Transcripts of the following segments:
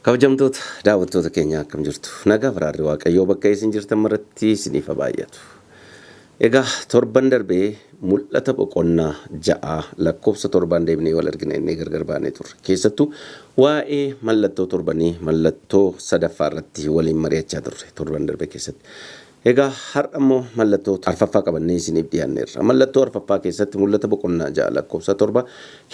Kabajamtoota daawwattoota keenya, akkam jirtu? Nagaa faraarri Waaqayyoo bakka isin jirtan maratti isiniif haa baay'atu. Egaa torban darbee Mul'ata boqonnaa 6 lakkoofsa 7n deebinee wal argina innee gargar baanee turre. Keessattuu waa'ee mallattoo torbanii mallattoo sadaffaa irratti waliin mari'achaa turre torban darbe keessatti. Egaa har'a immoo mallattoo arfaffaa qabannee isiniif dhiyaanneerra. Mallattoo arfaffaa keessatti Mul'ata boqonnaa 6 lakkoofsa 7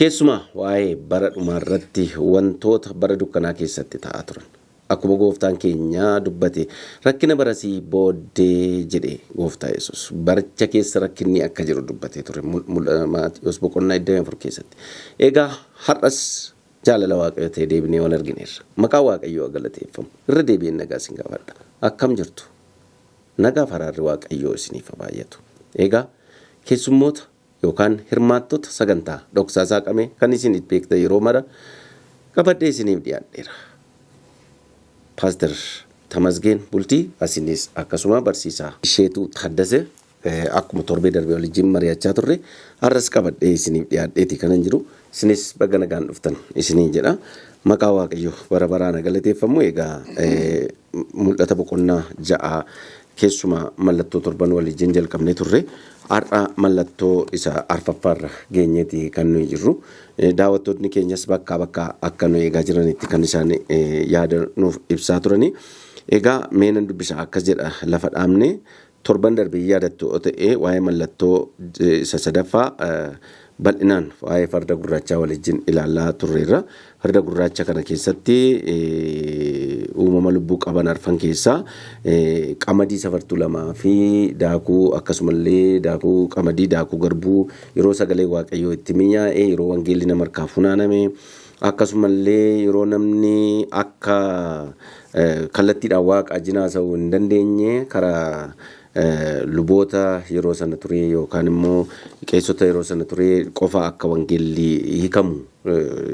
keessumaa waa'ee bara dhumaa irratti wantoota bara dukkanaa keessatti ta'aa turan. Akkuma gooftaan keenya dubbate, rakkina barasii booddee jedhe gooftaa Yesuus. Baricha keessa rakkinni akka jiru dubbatee ture Maatiyos boqonnaa 24 keessatti. Egaa har'as jaalala Waaqayyoo ta'e deebinee wal argineerra. Maqaan Waaqayyoo haa galateeffamu. Irra deebi'een nagaa isin gaafadha. Akkam jirtu? Nagaaf araarri Waaqayyoo isiniif haa baay'atu. Egaa keessummoota yookaan hirmaattota sagantaa Dhoksaa Saaqame kan isin beektan yeroo mara qabadhee isiniif dhiyaadheera. Paaster Tamasgeen Bultii asinis akkasuma barsiisaa Isheetuu Taaddasee akkuma torbee darbee waliin mari'achaa turre har'as qabadhee isiniif dhiyaadheeti kanan jiru. Isinis baga nagaan dhuftan isiniin jedha. Maqaa Waaqayyoo bara baraan galateeffamu. Egaa Mul'ata boqonnaa 6 keessumaa mallattoo torban waliin jalqabnee turre. Har'a mallattoo isa arfaffaarra geenyeeti kan nuyi jirru. Daawwattoonni keenyas bakkaa bakkaa akka nu eegaa jiranitti kan isaan yaada nuuf ibsaa turani. Egaa mee nan dubbisa, akkas jedha. Lafa dhaabne torban darbe yaadattu yoo ta'e, waa'ee mallattoo isa sadaffaa bal'inaan waa'ee farda gurraachaa waliin ilaalaa turreerra. Farda gurraacha kana keessatti uumama lubbuu qaban arfan keessaa qamadii safartuu lamaa fi daakuu, akkasumallee daakuu qamadii, daakuu garbuu, yeroo sagalee Waaqayyoo itti mi'aa'e, yeroo wangeelli nama harkaa funaaname, akkasumallee yeroo namni akka kallattiidhaan Waaqa wajjin haasa'uu hin dandeenye karaa luboota yeroo sana ture yookaan immoo qeessota yeroo sana ture qofa akka wangeelli hiikamu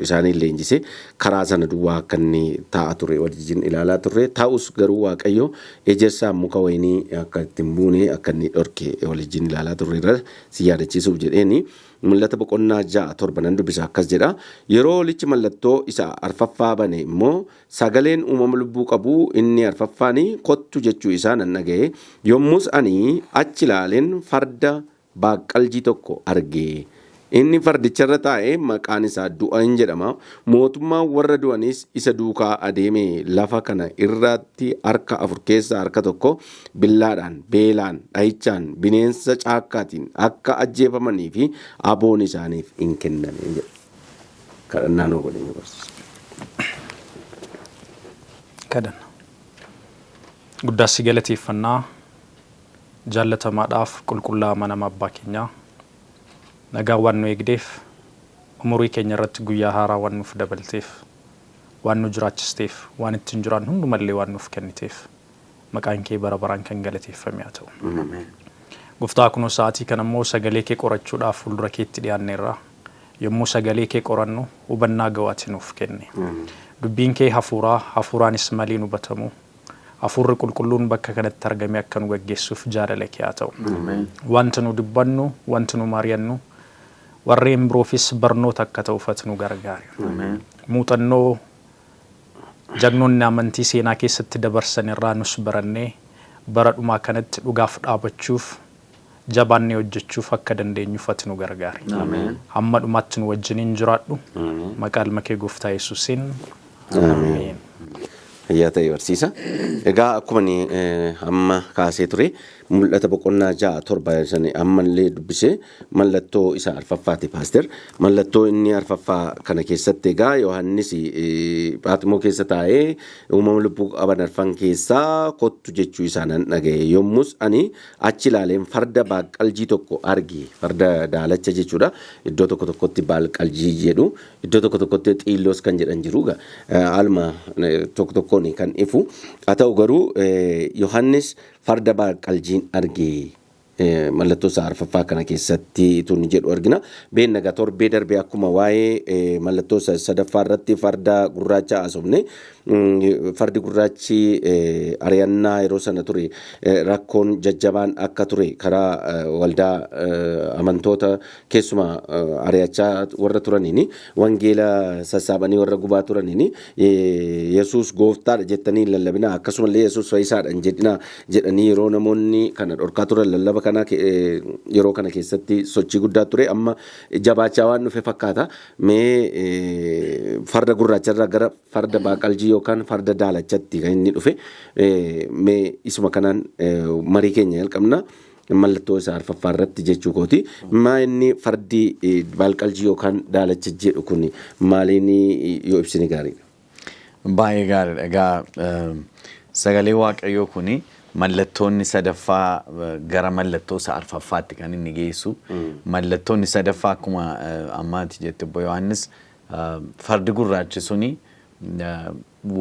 isaaniin leenjise, karaa sana duwwaa akka inni taa'aa ture wajjin ilaalaa turre. Ta'us garuu Waaqayyo ejersaan muka wayinii akka ittiin buune akka inni dhorke wajjin ilaalaa turre irra si yaadachiisuuf jedheeni. Mul'ata boqonnaa 6:7 nan dubbisa, akkas jedha: "Yeroo hoolichi mallattoo isa arfaffaa bane immoo sagaleen uumama lubbuu qabu inni arfaffaan 'Kottu' jechuu isaa nan dhaga'e. Yommus ani achi ilaaleen farda baaqqaljii tokko arge. Inni fardicharra taa'e maqaan isaa Du'a in jedhama. Mootummaan warra du'aniis isa duukaa adeeme lafa kana irratti harka afur keessaa harka tokko billaadhaan, beelaan, dhahichaan, bineensa caakkaatiin akka ajjeefamanii fi aboon isaaniif in kenname" jedha. Kadhannaa nuu godhee nu barsiisa. Kadhanna. Guddaas si galateeffannaa, jaallatamaadhaaf qulqullaa'aa amanama abbaa keenyaa. Nagaa waan nu eegdeef, umurii keenya irratti guyyaa haaraa waan nuuf dabalteef, waan nu jiraachisteef, waan ittiin jiraannu hundumallee waan nuuf kenniteef, maqaan kee bara baraan kan galateeffame haa ta'u. Gooftaa, kunoo sa'aatii kana immoo sagalee kee qorachuudhaaf fuuldura keetti dhiyaanneerra. Yommuu sagalee kee qorannu hubannaa ga'u ati nuuf kenni. Dubbiin kee hafuuraa, hafuuraanis malee hin hubatamu. Hafuurri qulqulluun bakka kanatti argamee akka nu gaggeessuuf jaalala kee haa ta'u. Wanti nu dubbannu, wanti nu mari'annu warreen biroofis barnoota akka ta'uuf ati nu gargaari. Muuxannoo jagnoonni amantii seenaa keessatti dabarsan irraa nus barannee bara dhumaa kanatti dhugaaf dhaabachuuf, jabaannee hojjechuuf akka dandeenyuuf ati nu gargaari. Hamma dhumaatti nu wajjiniin jiraadhu. Maqaa ilma kee Gooftaa Yesuusiin. Ameen. Fayyaa ta'e, barsiisa. Egaa akkuma inni amma kaasee ture, Mul'ata boqonnaa 6:7 sani ammallee dubbisee mallattoo isa arfaffaati, paaster. Mallattoo inni arfaffaa kana keessatti egaa Yohaannis Phaaximoo keessa taa'ee uumama lubbuu qaban arfan keessaa "Kottu" jechuu isaa nan dhaga'e. Yommus ani achi ilaaleen farda baaqqaljii tokko arge. Farda daalacha jechuudha. Iddoo tokko tokkotti baalqaljii jedhu. Iddoo tokko tokkotti xiilloos kan jedhan jiru. Alma tokko tokkoon kan ifu. Haa ta'u garuu Yohaannis farda baalqaljiin arge. Mallattoo isaa arfaffaa kana keessatti tun jedhu argina. Beenna egaa torbee darbee akkuma waa'ee mallattoo sadaffaa irratti farda gurraacha haasofne, fardi gurraachi ari'annaa yeroo sana ture, rakkoon jajjabaan akka ture karaa waldaa amantoota keessumaa ari'achaa warra turaniini, wangeela sassaabanii warra gubaa turaniini, "Yesuus gooftaadha jettanii hin lallabinaa, akkasumallee Yesuus fayyisaadha hin jedhinaa" jedhanii yeroo namoonni kana dhorkaa turan, lallaba kana yeroo kana keessatti sochii guddaa ture. Amma jabaachaa waan dhufe fakkaata. Mee farda gurraacharraa gara farda baaqaljii yookaan farda daalachatti kan inni dhufe, mee isuma kanaan marii keenya jalqabna. Mallattoo isaa arfaffaa irratti jechuu kooti. Maa inni fardi baalqaljii yookaan daalacha jedhu kun maaliin yoo ibsine gaariidha? Baay'ee gaariidha. Egaa sagalee Waaqayyoo kuni mallattoonni sadaffaa gara mallattoo isa arfaffaatti kan inni geessu. Mallattoonni sadaffaa akkuma ammaati jette obbo Yohaannis, fardi gurraachi suni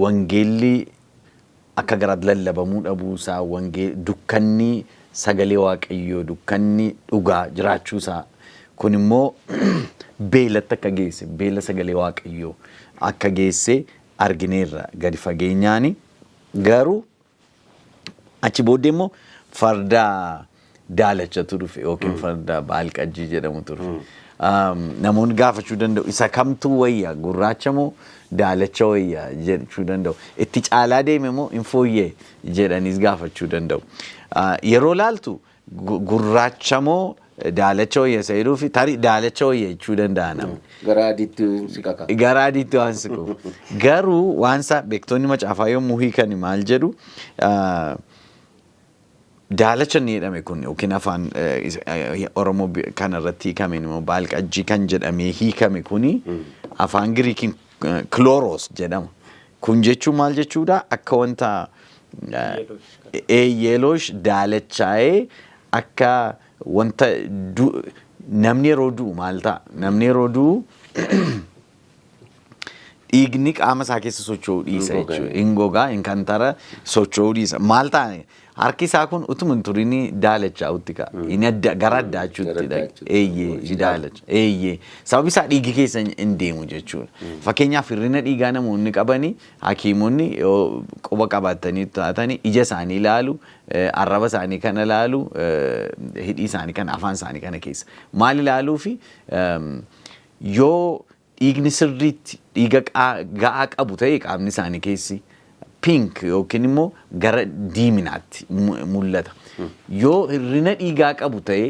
wangeelli akka garaatti lallabamuu dhabuusaa, dukkanni sagalee Waaqayyoo, dukkanni dhugaa jiraachuusaa, kun immoo beelatti akka geesse, beela sagalee Waaqayyoo akka geesse argineerra gadi fageenyaani. Garuu achi booddee immoo farda daalachatu dhufe yookiin farda baalqajjii jedhamutu dhufe. Namoonni gaafachuu danda'u, isa kamtu wayya, gurraacha moo daalacha wayya jechuu danda'u. Itti caalaa deeme moo hin fooyyee jedhaniis gaafachuu danda'u. Yeroo laaltu gurraacha moo daalacha wayya isa jedhuu fi tarii daalacha wayya jechuu danda'a namni. Gara adiitti siqaqa. Gara adiitti waan siquuf. Garuu waan isaa beektonni macaafaa yommuu hiikan maal jedhu? Daalacha inni jedhame kun yookiin afaan Oromoo kanarratti hiikame immoo baalqajjii kan jedhamee hiikame kuni afaan Giriikiin klooros jedhama. Kun jechuun maal jechuudha? Akka wanta yellowish daalachaa'ee, akka wanta namni yeroo du'u maal ta'a? Namni yeroo du'u dhiigni qaama isaa keessa socho'uu dhiisa jechuudha. Hin gogaa, hin kantara, socho'uu dhiisa. Maal ta'a? Harki isaa kun utuma hin turin daalachaa'utti ka'a. Inni adda gara addaachuutti dhaqa. Eeyyee, daalacha. Eeyyee. Sababi isaa dhiigi keessa hin deemu jechuudha. Fakkeenyaaf, hir'ina dhiigaa namoonni qabanii, hakiimonni yoo quba qabaatanii taatanii, ija isaanii ilaalu, arraba isaanii kana ilaalu, hidhii isaanii kana, afaan isaanii kana keessa. Maal ilaaluu fi yoo dhiigni sirriitti dhiiga ga'aa qabu ta'e, qaamni isaanii keessi pink yookiin immoo gara diiminaatti mul'ata. Yoo hir'ina dhiigaa qabu ta'e,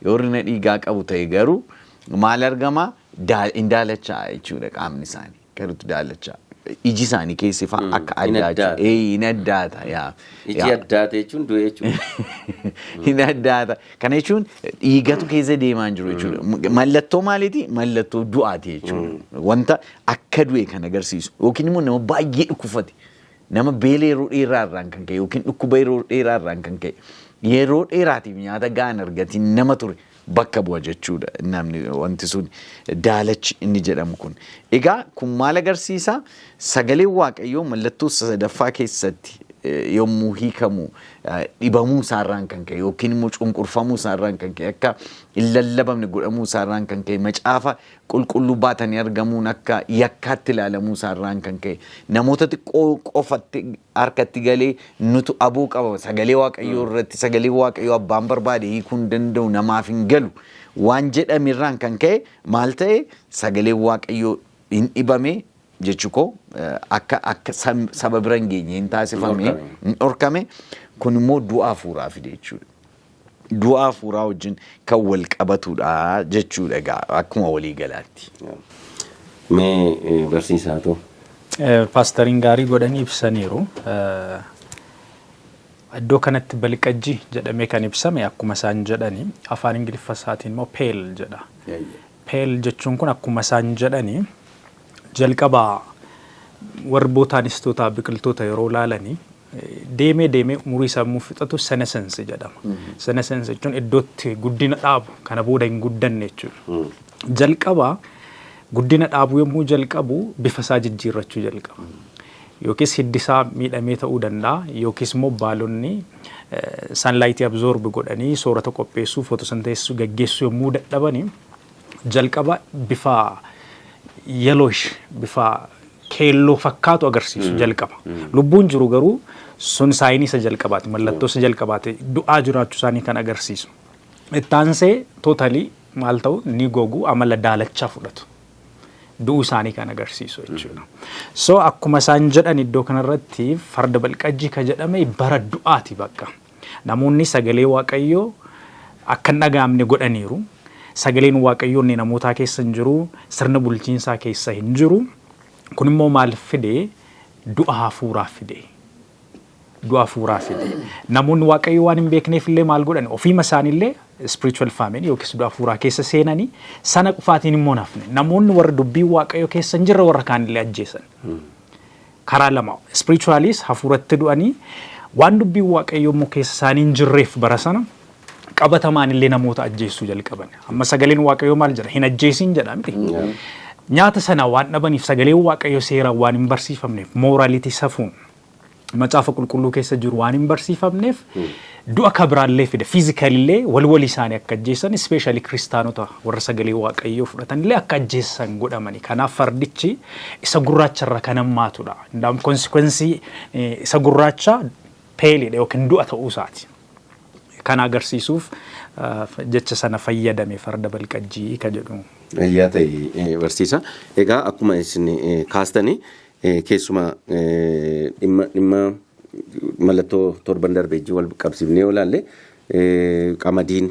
yoo hir'ina dhiigaa qabu ta'e garuu maal argama? Hin daalachaa jechuudha qaamni isaanii. Garuutti daalachaa. Iji isaanii keessi fa'a akka Hin addaa. Addaata. Ee, hin addaata, yaa. Iji addaate jechuun du'e jechuudha. Hin addaata. Kana jechuun dhiigatu keessa deemaa hin jiru jechuudha. Mallattoo maaliiti? Mallattoo du'aati jechuudha. Wanta akka du'e kan agarsiisu yookiin immoo nama baay'ee dhukkubfate. Nama beela yeroo dheeraa irraan kan ka'e yookiin dhukkuba yeroo dheeraa irraan kan ka'e yeroo dheeraatiif nyaata ga'an argatiin nama ture bakka bu'a jechuudha namni wanti sun daalachi inni jedhamu kun. Egaa kun maal agarsiisa? Sagaleen Waaqayyoo mallattoo sadaffaa keessatti yommuu hiikamu, dhibamuu isaarraan kan ka'e yookiin immoo cunqurfamuu isaarraan kan ka'e, akka hin lallabamne godhamuu isaarraan kan ka'e, macaafa qulqulluu baatanii argamuun akka yakkaatti ilaalamuu isaarraan kan ka'e, namoota xiqqoo qofatti harkatti galee, nutu aboo qaba sagalee Waaqayyoo irratti, sagalee Waaqayyoo abbaan barbaade hiikuu hin danda'u, namaaf hin galu waan jedhamerraan kan ka'e maal ta'e? Sagalee Waaqayyoo hin dhibame jechuu koo, akka saba bira hin geenye hin taasifame, hin dhorkame. Kun immoo du'a hafuuraa fide jechuudha. Du'a hafuuraa wajjin kan wal qabatudha jechuudha egaa akkuma walii galaatti. Mee barsiisaa ta'u. Paastariin gaarii godhanii ibsaniiru. Iddoo kanatti balqajji jedhamee kan ibsame, akkuma isaan jedhani, afaan Ingiliffa isaatiin immoo pale jedha. Pale jechuun kun akkuma isaan jedhani, jalqaba warri botaanistoota biqiltoota yeroo ilaalanii deemee deemee umurii sammuu fixatu senescence jedhama. Senescence jechuun iddootti guddina dhaabu, kana booda hin guddanne jechuudha. Jalqaba guddina dhaabu yommuu jalqabu bifa isaa jijjiirrachuu jalqaba. Yookiis hiddi isaa miidhamee ta'uu danda'a, yookiis immoo baalonni sunlight absorb godhanii soorata qopheessuu, photosynthesis gaggeessuu yommuu dadhabanii, jalqaba bifa yellowish, bifa keelloo fakkaatu agarsiisu jalqaba. Lubbuun jiru garuu sun sign isa jalqabaati, mallattoo isa jalqabaati, du'aa jiraachuu isaanii kan agarsiisu. Ittaansee totally maal ta'u, ni gogu, amala daalachaa fudhatu. Du'uu isaanii kan agarsiisu jechuudha. So akkuma isaan jedhan, iddoo kanarratti farda balqajjii ka jedhame bara du'aati bakka. Namoonni sagalee Waaqayyoo akka hin dhaga'amne godhaniiru. Sagaleen Waaqayyoo inni namootaa keessa hin jiru, sirna bulchiinsaa keessa hin jiru. Kun immoo maal fide? Du'a hafuuraa fide. Du'a hafuuraa fide. Namoonni Waaqayyo waan hin beekneef illee maal godhan? Ofiima isaaniillee spiritual famine yookiis du'a hafuuraa keessa seenanii, sana qofaatiin immoo nafne. Namoonni warra dubbii Waaqayyo keessa hin jirre warra kaanillee ajjeesan. Karaa lama, spiritualis hafuuratti du'anii, waan dubbii Waaqayyo immoo keessa isaanii hin jirreef bara sana qabatamaan illee namoota ajjeessuu jalqaban. Amma sagaleen Waaqayyoo maal jedha? Hin ajjeesin jedha miti? Nyaata sana waan dhabaniif, sagaleen Waaqayyo seeraan waan hin barsiifamneef, morality, safuun macaafa qulqulluu keessa jiru waan hin barsiifamneef, du'a kabiraallee fide. Physicalillee wal walii isaanii akka ajjeessan, especially kiristaanota warra sagalee Waaqayyoo fudhatan illee akka ajjeessan godhamani. Kanaaf fardichi isa gurraacharra kan hammaatudha. Ndaam consequence isa gurraacha paleidha yookiin du'a ta'uu isaati. Kana agarsiisuuf jecha sana fayyadame, farda balqajjii ka jedhu. Ayyaa ta'e, barsiisa. Egaa akkuma isin kaastanii, keessumaa dhimma mallattoo torban darbee wal qabsiifnee yoo ilaalle, qamadiin,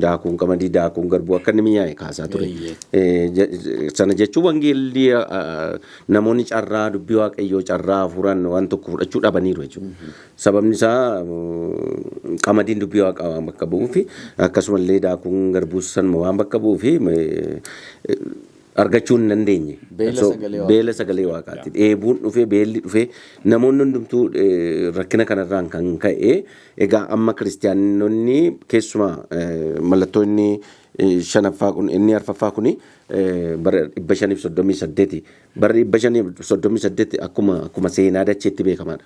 daakuun qamadii, daakuun garbuu akka inni mi'aaye kaasaa ture. Sana jechuun wangeelli, namoonni carraa dubbii Waaqayyoo, carraa hafuuraan waan tokko fudhachuu dhabaniiru jechuudha. Sababni isaa qamadiin dubbii Waaqaa waan bakka bu'uu fi akkasumallee daakuun garbuus sanuma waan bakka bu'uu fi argachuu hin dandeenye. Beela sagalee Waaqaa. Beela sagalee Waaqaati. Dheebuun dhufee, beelli dhufee, namoonni hundumtuu rakkina kanarraan kan ka'e, egaa amma kiristaanonni keessumaa mallattoo inni shanaffaa kun, inni arfaffaa kuni bara 538. Bara 538 akkuma seenaa dacheetti beekamaadha.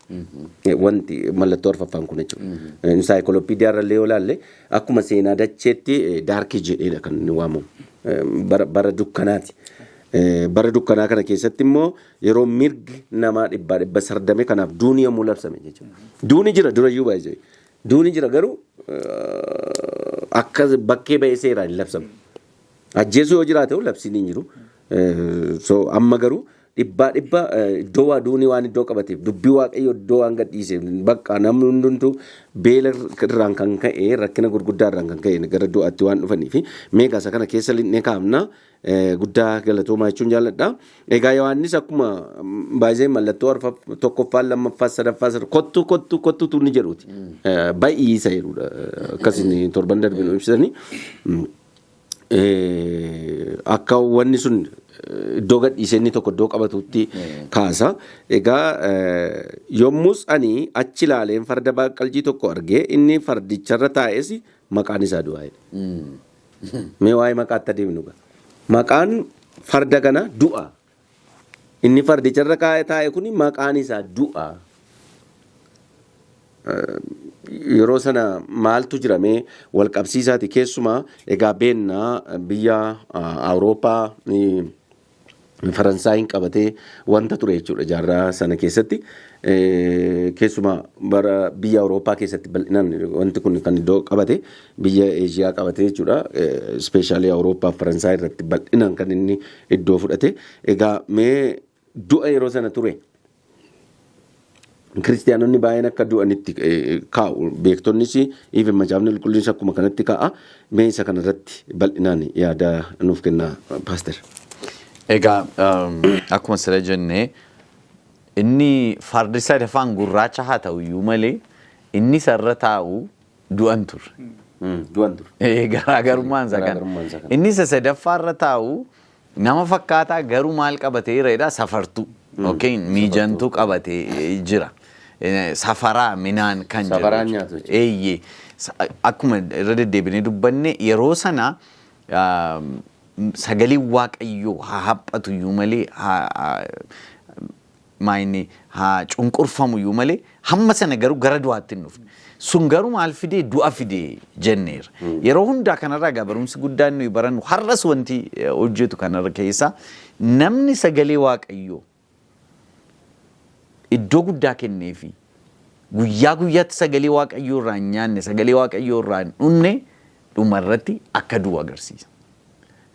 Wanti mallattoo arfaffaan kun jechuudha. Encyclopedia irra illee yoo ilaalle, akkuma seenaa dacheetti dark jedheedha kan inni waamamu. Bara dukkanaati. Bara dukkanaa kana keessatti immoo yeroo mirgi namaa dhibbaa dhibba sardame, kanaaf duuni yommuu labsame jechuudha. Duuni jira durayyuu baay'ee. Duuni jira garuu akka bakkee ba'ee seeraan hin labsamu. Ajjeesuu yoo jiraate labsiin hin jiru. So amma garuu dhibbaa dhibba iddoo waa duuni waan iddoo qabateef, dubbii Waaqayyo iddoo waan gadhiiseef, bakka namni hundumtuu beela irraan kan ka'e, rakkina gurguddaa irraan kan ka'e gara du'aatti waan dhufanii fi meegaa isa kana keessa linnee kaafna, guddaa galatoomaa jechuun jaalladha. Egaa Yohaannis akkuma baay'ee mallattoo tokkoffaa, lammaffaa, sadaffaa, kottu kottu kottu tunni jedhuuti. Ba'ii isa jedhudha. Akkasiin torban darbe nu ibsanii. Akka wanni sun iddoo gadhiisee inni tokko iddoo qabatutti kaasa. Egaa yommus ani achi ilaaleen farda baqqaljii tokko argee, inni fardicharra taa'es maqaan isaa du'aa jedha. Mee waa'ee maqaatti adeemnu gaa. Maqaan farda kana du'a. Inni fardicharra taa'e kun maqaan isaa du'a. Yeroo sana maaltu jiramee wal qabsiisaati? Keessumaa egaa beennaa biyya Awurooppaa, Faransaayiin qabatee wanta ture jechuudha jaarraa sana keessatti. Keessumaa bara biyya Awurooppaa keessatti bal'inaan wanti kun kan iddoo qabate, biyya Eeshiyaa qabate jechuudha. Especially Awurooppaa fi Faransaay irratti bal'inaan kan inni iddoo fudhate. Egaa mee du'a yeroo sana ture, kiristaanonni baay'een akka du'anitti kaa'u beektonnis, even macaafni qulqulluunis akkuma kanatti kaa'a. Mee isa kanarratti bal'inaan yaada nuuf kenna, paaster. Egaa akkuma sira jennee, inni fardi sadaffaan gurraacha haa ta'u iyyuu malee, inni isarra taa'u du'an turre. Du'an ture. Garaagarummaan isaa kana. Garaagarummaan isaa kana. Inni isa sadaffaarra taa'u nama fakkaataa garuu maal qabatee jira? Safartuu. Okay, miijantuu qabatee jira. Safaraa minaan kan jedhu. Safaraan nyaatu jechuudha. Eeyyee. Akkuma irra deddeebinee dubbanne, yeroo sana sagaleen Waaqayyoo haa haphatu iyyuu malee Maayinni haa cunqurfamu iyyuu malee hamma sana garuu gara du'aatti hin dhufne. Sun garuu maal fidee? Du'a fidee jenneera. Yeroo hundaa kanarraa egaa barumsi guddaan nuyi barannu, har'as wanti hojjetu kanarra keessa, namni sagalee Waaqayyoo iddoo guddaa kenneefi guyyaa guyyaatti sagalee Waaqayyoo irraa hin nyaanne, sagalee Waaqayyoo irraa hin dhunne, dhumarratti akka du'u agarsiisa.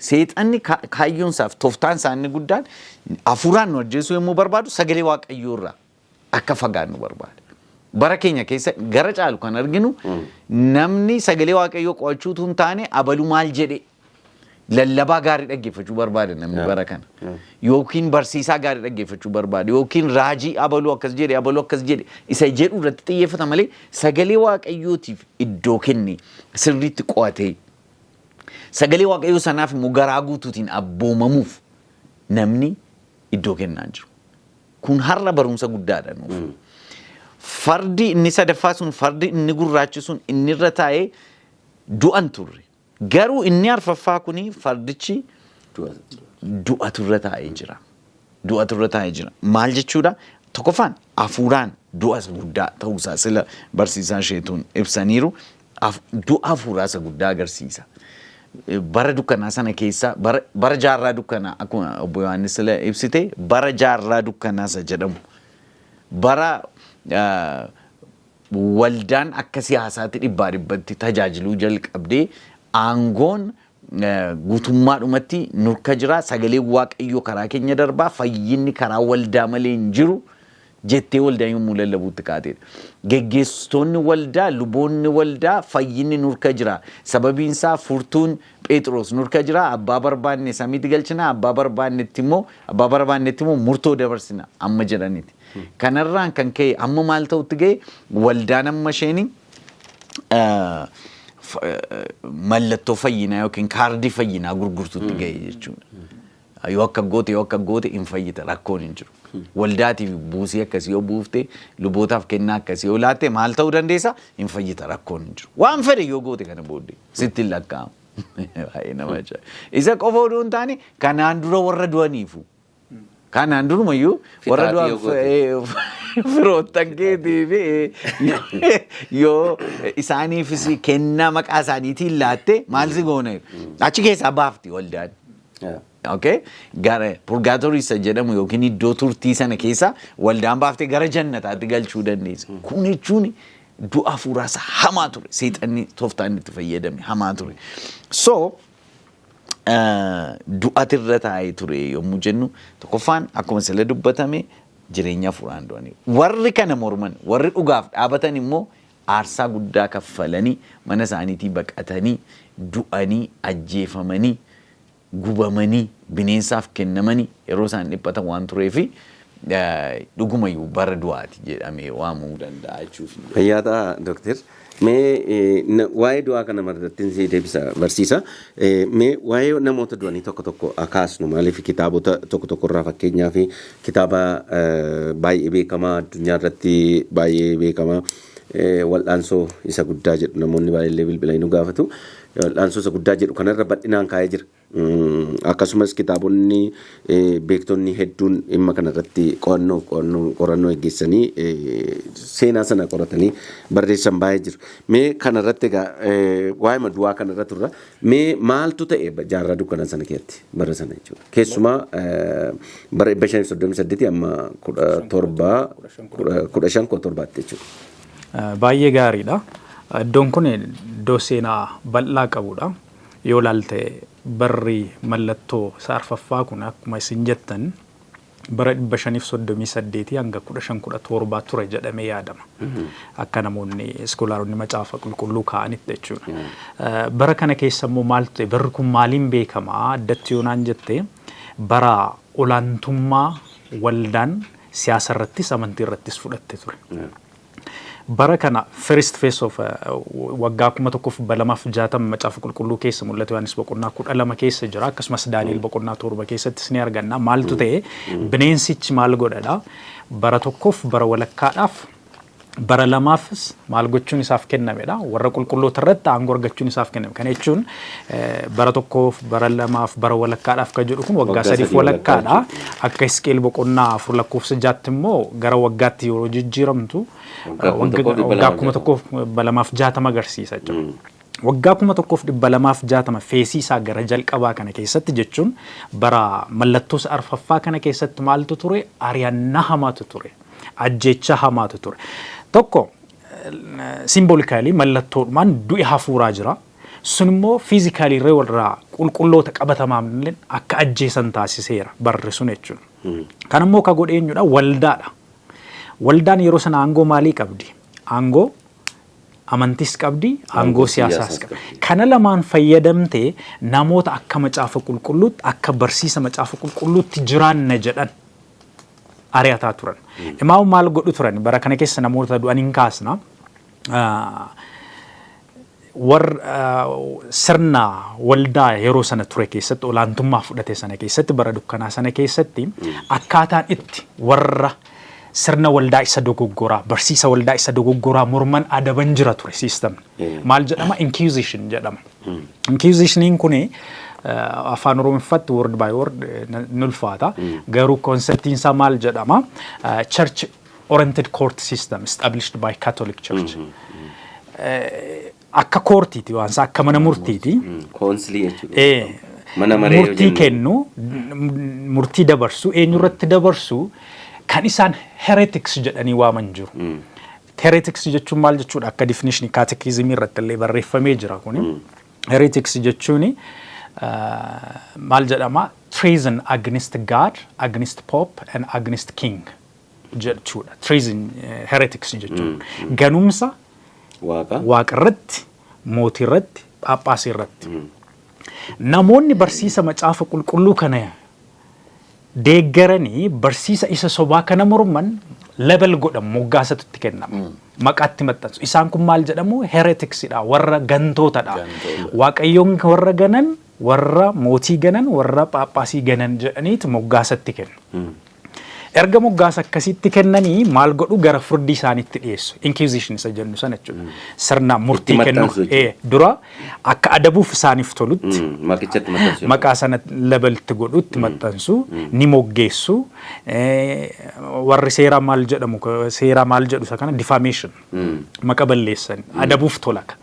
Seexanni kaayyoon isaaf tooftaan isaa inni guddaan hafuuraan nu ajjeesuu yommuu barbaadu sagalee Waaqayyoo irraa akka fagaannu barbaada. Bara keenya keessa gara caalu kan arginu namni sagalee Waaqayyoo qo'achuutu hin taane, abalu maal jedhe, lallabaa gaarii dhaggeeffachuu barbaada namni bara kana. Yookiin barsiisaa gaarii dhaggeeffachuu barbaada. Yookiin raajii abaluu akkas jedhe, abaluu akkas jedhe isa jedhu irratti xiyyeeffata malee sagalee Waaqayyootiif iddoo kenne, sirriitti qo'atee, sagalee Waaqayyoo sanaaf immoo garaa guutuutiin abboomamuuf namni iddoo kennaa hin jiru. Kun har'a barumsa guddaadha nuuf. Fardi inni sadaffaa sun, fardi inni gurraachi sun, inni irra taa'ee du'an turre. Garuu inni arfaffaa kuni, fardichi du'atu irra taa'ee jira. Du'atu irra taa'ee jira. Maal jechuudha? Tokkoffaan hafuuraan du'a isa guddaa ta'uusaa sila barsiisaa isheetuun ibsaniiru. Du'a hafuuraa isa guddaa agarsiisa. Bara dukkanaa sana keessa, bara jaarraa dukkanaa, akkuma obbo Yohaannis sila ibsite, bara jaarraa dukkanaa isa jedhamu, bara waldaan akka siyaasaatti dhibbaa dhibbatti tajaajiluu jalqabdee, aangoon guutummaadhumatti nurka jira, sagaleen Waaqayyoo karaa keenya darbaa, fayyinni karaa waldaa malee hin jiru jettee waldaan yommuu lallabuutti kaateedha. Geggeessitoonni waldaa, luboonni waldaa, fayyinni nurka jira. Sababiin isaa furtuun Phexros nurka jira. Abbaa barbaanne samiitti galchina, abbaa barbaannetti immoo murtoo dabarsina amma jedhaniiti. Kanarraan kan ka'e amma maal ta'utti ga'e? Waldaan amma isheeni mallattoo fayyinaa yookiin kaardii fayyinaa gurgurtutti ga'e jechuudha. Yoo akka goote, yoo akka goote hin fayyita, rakkoon hin jiru. Waldaatiif buusii akkasii yoo buufte, lubootaaf kennaa akkasii yoo laatte, maal ta'uu dandeessa? Hin fayyita, rakkoon hin jiru. Waan fedhe yoo goote kana booddee sitti hin lakkaa'amu. Baay'ee nama ajaa'iba. Isa qofa odoo hin taane kanaan dura warra du'aniifu. Kanaan durumayyuu warra Fixaatii yoo du'an firoottan keetii fi yoo isaaniifis kennaa maqaa isaaniitiin laatte maal si goona? Achi keessaa baafti waldaan. Okay? Gara purgatory isa jedhamu yookiin iddoo turtii sana keessa waldaan baaftee gara jannataatti galchuu dandeessa. Kun jechuun du'a hafuuraa isa hamaa ture. Seexanni tooftaan itti fayyadame hamaa ture. So, du'atu irra taa'ee ture yommuu jennu, tokkoffaan akkuma sila dubbatame jireenya hafuuraan du'anii. Warri kana morman, warri dhugaaf dhaabatan immoo aarsaa guddaa kaffalanii, mana isaaniitii baqatanii, du'anii, ajjeefamanii, gubamanii, bineensaaf kennamanii yeroo isaan dhiphatan waan tureefi dhugumayyuu bara du'aati jedhamee waamuu danda'a jechuuf. Fayyaa ta'a, Dooktar. Mee waa'ee du'aa kana irratti si deebisa, barsiisa. Mee waa'ee namoota du'anii tokko tokko kaasnu. Maaliif, kitaabota tokko tokko irraa, fakkeenyaaf kitaaba baay'ee beekamaa, addunyaa irratti baay'ee beekamaa, Wal'aansoo isa guddaa jedhu, namoonni baay'ee bilbilanii nu gaafatu. Wal'aansoo isa guddaa jedhu kanarra bal'inaan kaa'ee jira. Akkasumas kitaabonni beektonni hedduun dhimma kanarratti qo'annoo qo'annoo qorannoo geggeessanii, seenaa sana qoratanii barreessan baay'ee jiru. Mee kanarratti egaa waa'ee du'aa kanarra turra. Mee maaltu ta'e jaarraa dukkanaa sana keessatti, bara sana jechuudha? Keessumaa bara 538 amma 17 15 17tti jechuudha. Baay'ee gaariidha. Iddoon kun iddoo seenaa bal'aa qabudha. Yoo ilaalte barri mallattoo isa arfaffaa kun akkuma isin jettan bara 538 hanga 1517 ture jedhamee yaadama. Akka namoonni iskoolaaronni macaafa qulqulluu kaa'anitti jechuudha. Bara kana keessa immoo maaltu ta'e? Barri kun maaliin beekama? Addatti yoo naan jette, bara olaantummaa waldaan siyaasa irrattis amantii irrattis fudhatte ture. Bara kana first phase of waggaa 1260 macaafa qulqulluu keessa, Mul'ata Yohaannis boqonnaa 12 keessa jira, akkasumas Daani'el boqonnaa 7 keessattis ni arganna. Maaltu ta'e? Bineensichi maal godhadha? Bara tokkoof bara walakkaadhaaf Bara lamaafis maal gochuun isaaf kennamedha. Warra qulqulloota irratti aangoo argachuun isaaf kenname. Kana jechuun bara tokkoof, bara lamaaf, bara walakkaadhaaf kan jedhu kun waggaa Waggaa 3 sadii walakkaa. Walakkaadha. Akka Hisqeel boqonnaa 4 lakkoofsa 6tti immoo gara waggaatti yeroo jijjiiramtu Waggaa 1260. Waggaa 1260 agarsiisa jechuudha. Waggaa 1260 phase isaa gara jalqabaa kana keessatti, jechuun bara mallattoo isa arfaffaa kana keessatti, maaltu ture? Ari'annaa hamaatu ture. Ajjeechaa hamaatu ture. Tokko, symbolically, mallattoodhumaan du'i hafuuraa jira. Sun immoo physically irree warra qulqulloota qabatamaan illee akka ajjeesan taasiseera barri sun jechuudha. Kan immoo ka godhe eenyudha? Waldaadha. Waldaan yeroo sana aangoo maalii qabdi? Aangoo amantiis qabdi, aangoo siyaasaas qabdi. Kana lamaan fayyadamtee namoota akka Macaafa Qulqulluutti, akka barsiisa Macaafa Qulqulluutti jiraanna jedhan ari'ataa turan. Imaamu maal godhu turan? Bara kana keessa namoota du'an hin kaasna. Warra sirna waldaa yeroo sana ture keessatti olaantummaa fudhate sana keessatti, bara dukkanaa sana keessatti, akkaataan itti warra sirna waldaa isa dogoggoraa, barsiisa waldaa isa dogoggoraa morman adaban jira ture systemni. Maal jedhama? Inquisition jedhama. Inquisitioniin kuni afaan Oromiffaatti word by word ni ulfaata. Garuu conceptiin isaa maal jedhama? Church oriented court system established by Catholic Church. Akka courtiiti waan isaa, akka mana murtiiti. Councilii jechuudha. Mana maree yoo Murtii jennu. Kennu, murtii dabarsu, eenyurratti dabarsu? Kan isaan heretics jedhanii waaman jiru. Heretics jechuun maal jechuudha? Akka definition catechism irratti illee barreeffamee jira kuni. Heretics jechuun maal jedhama? Treason against God, against Pope and against King jechuudha. Treason, heretics jechuun ganumsa Waaqa. Waaqa irratti, mootii irratti, phaaphaasii irratti. Namoonni barsiisa Macaafa Qulqulluu kana deeggaranii barsiisa isa sobaa kana morman label godhamu, moggaasatu itti kennama. Maqaatti maxxansu. Isaan kun maal jedhamu? Hereticsidha. Warra gantootadha. Waaqayyoon warra ganan, warra mootii ganan, warra phaaphaasii ganan jedhaniitu moggaasatti kennu. Erga moggaasa akkasitti kennanii maal godhu? Gara firdii isaaniitti dhiyeessu. Inquisition isa jennu sana jechuudha. Sirna murtii Itti kennu. maxxansu jechuudha. Dura akka adabuuf isaaniif tolutti Maqichatti maxxansu. Maqaa sana labelitti godhu, itti maxxansu, ni moggeessu. Warri seeraa maal jedhamu, seeraa maal jedhu isa kana? Defamation, maqa balleessan, adabuuf tolaka.